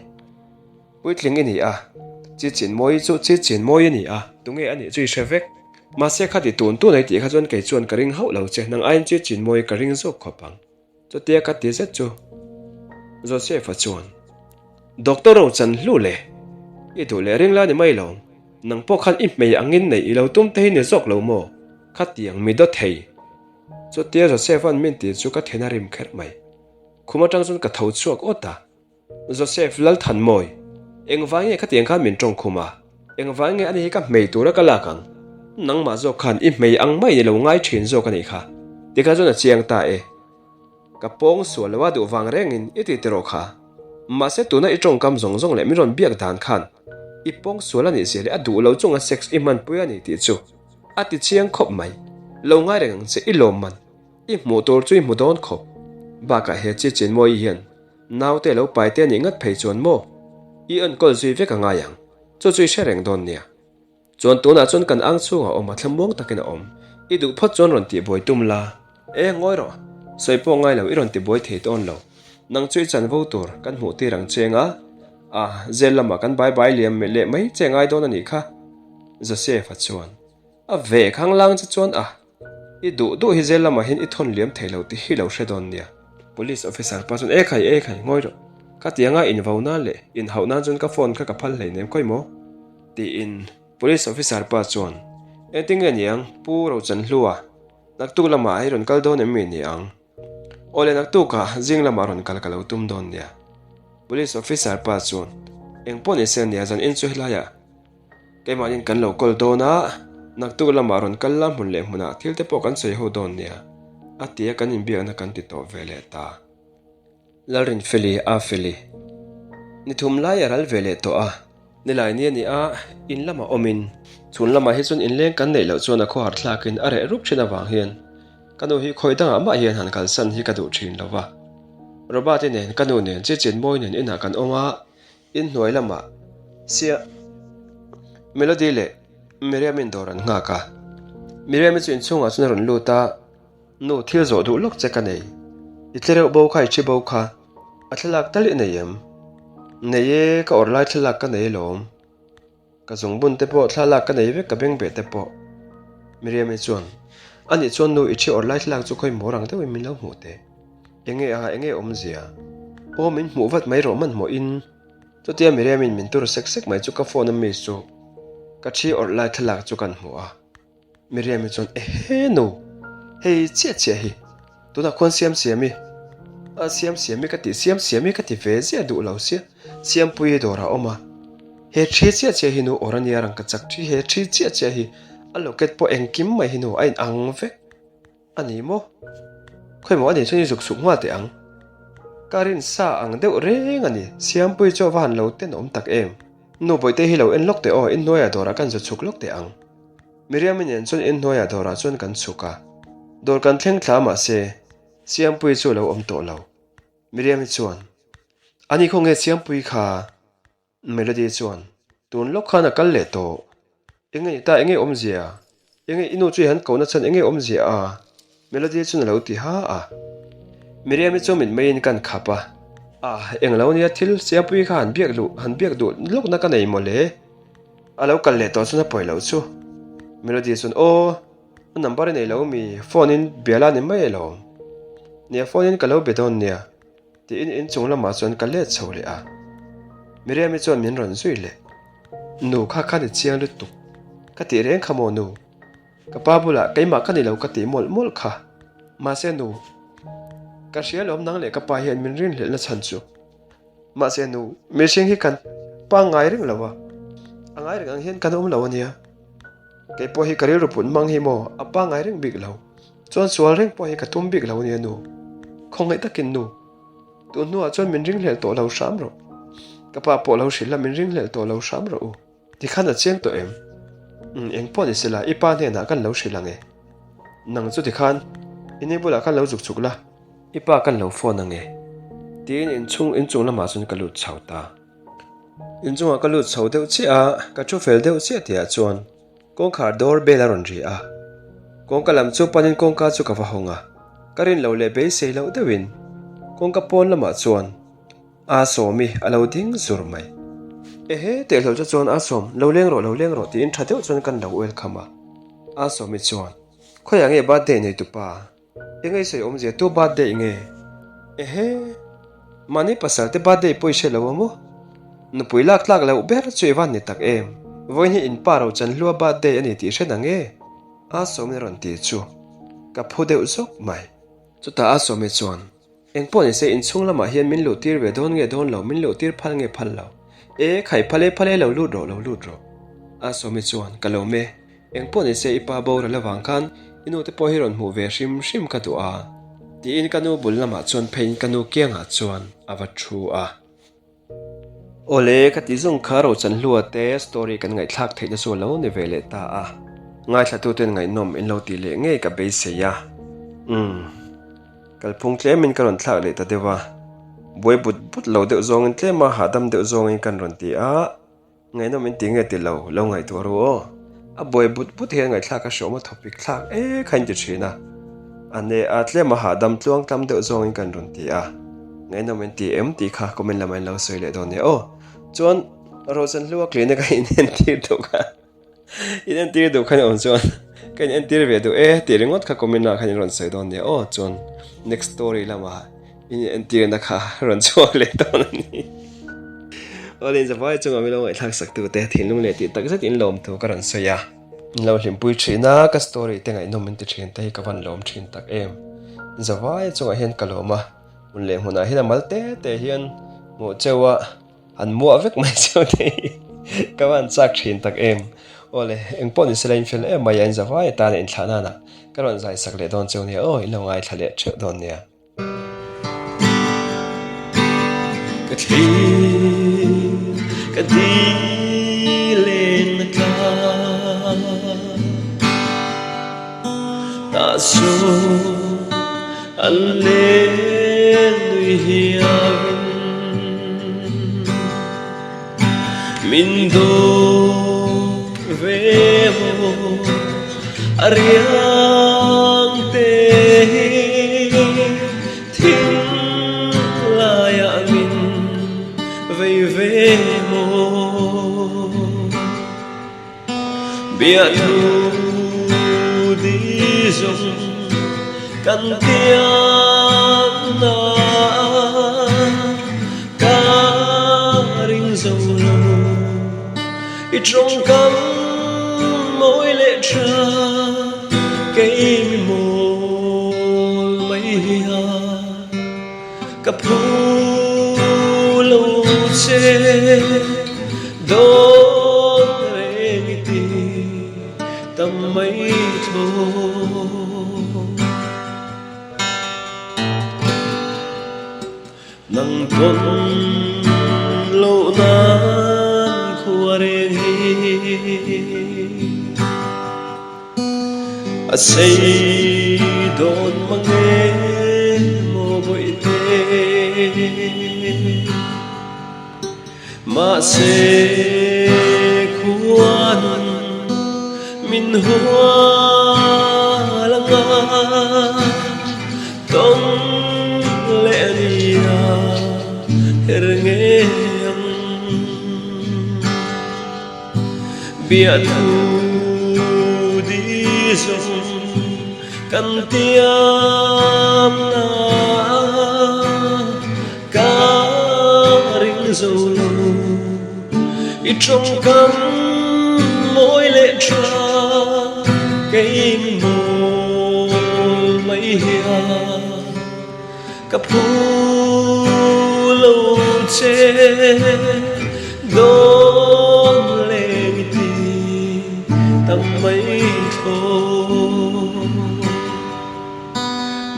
puitling i ni a, chi chin mawi chu chi chin mawi i ni a, tunge a nih chu i hre vek. Mahse khati tun tun ei tih kha chuan kei chuan ka ring hauh lo che, nang aiin chi chin mawi ka ring zawk khawp ang. Chutia ka ti zet chu Joseph-a chuan, Doctor Rochanhlu le, i duh leh ring la ni mai lo, nang pawh khan i hmei angin neih i lo tum te hi ni zawk lo maw? Khatiang mi dawt thei. Chutia Joseph-a'n min ti chu ka then a rim kher mai. Khum atang chuan ka tho chhuak awt a. Joseph Lalthanmawi, engvai nge khatiang khan min tawng khum a? Engvai nge ani hi ka hmei tura ka lak ang? Nangmah zawk khan i hmei ang mai ni lo ngai thin zawk a nih kha. Tikha chuan a chiang ta e. Ka pawng sual lo a duh vang rengin i ti tiraw kha. Mahse tuna i tawngkam zawng zawng leh min rawn biak dan khan i pawng sual a nih zia leh a duh lo chunga sex i hmanpui a ni tih chu a ti chiang khawp mai. Lo ngai reng ang che i lawm man. I hmuh tur chu i hmu dawn khawp. Bakah he chi chenmawi hian naute lo pai te anih ngat phei chuan maw? I enkawl zui vek a ngai ang. Chu chu i hre reng dawn nia. Chuan tunah chuan kan ang chhungah awm a thlamuang takin a awm. I duh phawt chuan rawn tihbuai tum la. E, ngawi rawh. Sawi pawh ngai lo, i rawn tibuai thei tawn lo. Nang chu i chanvo tur kan hmuh tir ang che nga. A, zel lamah kan bai bai liam leh mai che ngai dawn a nih kha. Joseph-a chuan, A ve khanglang che chuan a, i duh duh hi zel lamah hian i thawn liam thei lo tih hi lo hre dawn nia. Police officer pa chuan, E khai, e khai, ngawi rawh. Khatianga invo nan leh inhauh nan chuan ka phone kha ka phal hleinem khawi maw? Tiin Police officer pa chuan, Engtin nge niang Pu Rochanhlua, naktuk lamah i rawn kal dawn em mi ni ang? Awle naktukah zing lamah rawn kal ka lo tum dawn nia. Police officer pa chuan, Eng pawh ni se nia zan in chu helaiah keimahnin kan lo kawl dawn a, naktuk lamah rawn kal la hmun leh hmunah thil te pawh kan sawi ho dawn nia, a ti a kan inbiakna kan ti tawh ve leh ta. Lalrinfeli a feli. Ni thum lai a ral ve leh tawh a. Nilai ni a ni a, in lamah awmin. Chhun lamah hi chuan inleng kan neih loh chuan a khawhar thlakin a reh rup thin avang hian ka nu hi khawi dangah mah hian han kalsan hi ka duh thin lo va. Robert-i nen ka nu nen Chichinmawi nen inah kan awm a, inhnuai lamah sia Melody leh Miriam-in dawr an nghak a. Miriam-i chu inchhungah chuan a rawn lut a. Nu, thil zawh duh lawk che ka nei. I tlereuh bo kha i thi bo kha. A thlalak tal i nei em? Nei e, ka awrh lai thlalak ka nei alawm. Ka zungbun te pawh thlalak ka nei vek ka beng beh te pawh. Miriam-i chuan, Anih chuan nu, i thi awrh lai thlalak chu khawi maw rang deuhin min lo hmuh teh. Enge a, enge awmzia? Aw, min hmuh vat mai rawh hmanhmawhin. Chutia Miriam-in min tur sek sek mai chu ka phone a mi chu ka thi awrh lai thlalak chu kan hmu a. Miriam-i chuan, Ehe nu, hei chiah chiah hi, tunah khuan Siamsiami, a Siamsiami ka tih Siamsiami ka ti ve ziah duh lo sia, Siampuii dawrah a awm a, he thi chiah chiah hi nu awr a nia rang ka chak thi, he thi chiah chiah hi a locket pawh engkim mai hi nu a inang vek a ni maw? Khawimaw a nih chuan i zuk suk nghal teh ang. Ka rinsa ang deuh reng a ni, Siampuii chu a va han lo tenawm tak em? Nu Bawihte hi lo en lawk teh aw, inhnuaiah dawrah kan zu chhuk lawk teh ang. Miriam-i nen chuan inhnuaiah dawrah chuan kan chhuk a. Dawr kan thleng thla mahse, Siampuii chu a lo awm tawh lo. Miriam-i chuan, Ani khaw nge Siampuii kha? Melody chuan, Tun lawk khan a kal leh tawh. Enge ni ta, enge awmzia? Enge i nu chu i han kohna chhan enge awmzia a? Melody chuan a lo ti ha a. Miriam-i chu mitmeiin kan khap a. A, englo nia thil Siampuii kha han biak luh, han biak duh lawkna ka nei mawle. A lo kal leh tawh chuan a pawi loh chu. Melody chuan, Aw, a number i nei lo mi, phone in bia la ni mai alawm. Nia, phone in ka lo be dawn nia. Tiin inchung lamah chuan ka let chho leh a. Miriam-i chuan min rawn zui leh. Nu kha kha ni chiang lutuk. Ka tih reng kha maw nu? Ka pa bulah keimah ka ni lo ka tih mawlh mawlh kha. Mahse nu, ka hria lawm nang leh ka pa hian min rinhlelhna chhan chu. Mahse nu, mihring hi kan pangngai reng lo a, a ngai reng ang hian kan awm lo a nia. Kei pawh hi ka rilru put hmang hi maw a pangngai reng bik lo. Chuan sual reng pawh hi ka tum bik lo a nia nu. Khawngaih takin nu, tun hnuah chuan min ringhlelh tawh lo hram rawh. Ka pa pawh lo hrilh la min ringhlelh tawh lo hram rawh u. Tikhan a chiang tawh em? Umm, eng pawh ni sela, i pa hnenah kan lo hrilh ang e. Nang chu tikhan i ni bulah khan lo zuk chuk la. I pa kan lo phone ang e. Tiin inchhung inchung lamah chuan ka lut chho ta. Inchungah ka lut chho deuh chiah a, ka thu fel deuh chiah tihah chuan kawngkhar door bell a rawn ri a. Kawngka lam chu panin kawngka chu ka va hawng a, ka rin loh leh beisei loh deuhin kawngka pawn lamah chuan A Sawmi a lo ding zur mai. Ehe, tehlo chu chuan A Sawm, lo leng rawh, lo leng rawh tiin tha deuh chuan kan lo welcome a. A Sawmi chuan, Khawiah nge birthday nei tupa? Eng ei sawi awmzia tu birthday nge? Ehe, mahni pasal te birthday pawh i hre lo a maw? Nupui lak tlak loh ber chu i van ni tak em? Vawiin hi in pa Rochanhlua birthday a ni tih hre na nge? A Sawmi rawn ti chu ka phu deuh zawk mai. Chutah A Sawmi chuan, Eng pawh nise inchhung lamah hian min luh tir ve dawn nge dawn lo, min luh tir phal nge phal lo. E, khai phal e phal e lo lut rawh, lo lut rawh. A Sawmi chuan, Ka lo me, eng pawh nise i pa boral avang khan i nu te pawh hi rawn hmuh ve hrim hrim ka duh a. Tiin ka nu bul lamah chuan pheiin ka nu kiangah chuan a va thu a. Awle, ka ti zung kha Rochanhlua te story kan ngaihthlak theihna chu a lo ni ve leh ta a. Ngaithlatuten ngaihnawm in lo tih leh ngei ka beisei a. Umm. Kalphung tlemin ka rawn thlak leh ta deuh a. Buai but but lo deuh zawngin tlema hahdam deuh zawngin kan rawn ti a. Ngaihnawm in ti nge ti lo, lo ngaihtuah ru aw. A buai but but hian ngaihthlak a hreawm a thawpik thlak e kha in ti thin a. A ne a tlema hahdam tluang tlam deuh zawngin kan rawn ti a. Ngaihnawm in ti em tih kha comment lamah in lo sawi leh dawn nia aw. Chuan Rochanhlua clinic a inentir duh kha. In entir duh khan awm chuan ka in entir ve duh e tih ringawt kha comment ah khan in rawn sawi dawn nia aw chuan next story lamah in entirna kha rawn chhuak leh dawn a ni. Awle in zavai chungah min lo ngaihthlak sak tu te thinlung leh tih tak zet in lawm thu ka rawn sawi a. In lo hlimpui thin a ka story te ngaihnawm min ti thin te hi ka van lawm thin tak em. In zavai chungah hian ka lawm a hmun leh hmunah hian a mal te te hian hmuh cheu a. An muah vek mai cheu te hi ka van chak thin tak em. Awle, engpawh ni sela in fel em mai a, in zavai atana inthlah nana ka rawn zai sak leh dawn cheu nia aw, in lo ngaithla leh theuh dawn nia. Ka thlir ka dil eng tlang Tah sawn an len nui hiau in Min dawt ve maw a riang te hi Thing laiah min vei ve maw. Biathu di zawng kan tiamna ka ring zo lo. I tawngkam mawi leh tha kei mi mawl mai hian. Ka phu lo che dawn reng i ti tam mai thaw. Nang tawn loh nan khua reng hi. A sei dawn mang e maw bawihte Mahse khuan min hual anga Tawng leh nia her ngei ang. Biathu di zawng kan tiam na ka ring zo lo. I tawngkam mawi leh tha kei mi mawl mai hian Ka phu lo che dawn leng i ti tam mai thaw.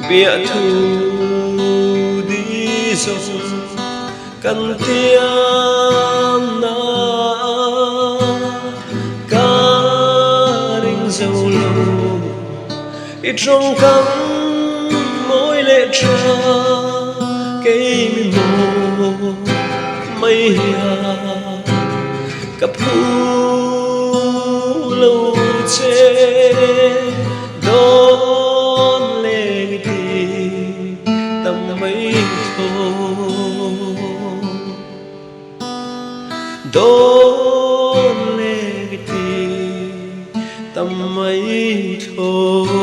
Biathu di zawng kan tiam na ka ring zo lo. I tawngkam mawi leh tha kei mi maw mai hian ka phu lo che dawn leng i ti tam mai thaw. Dawn leng i ti tam mai thaw.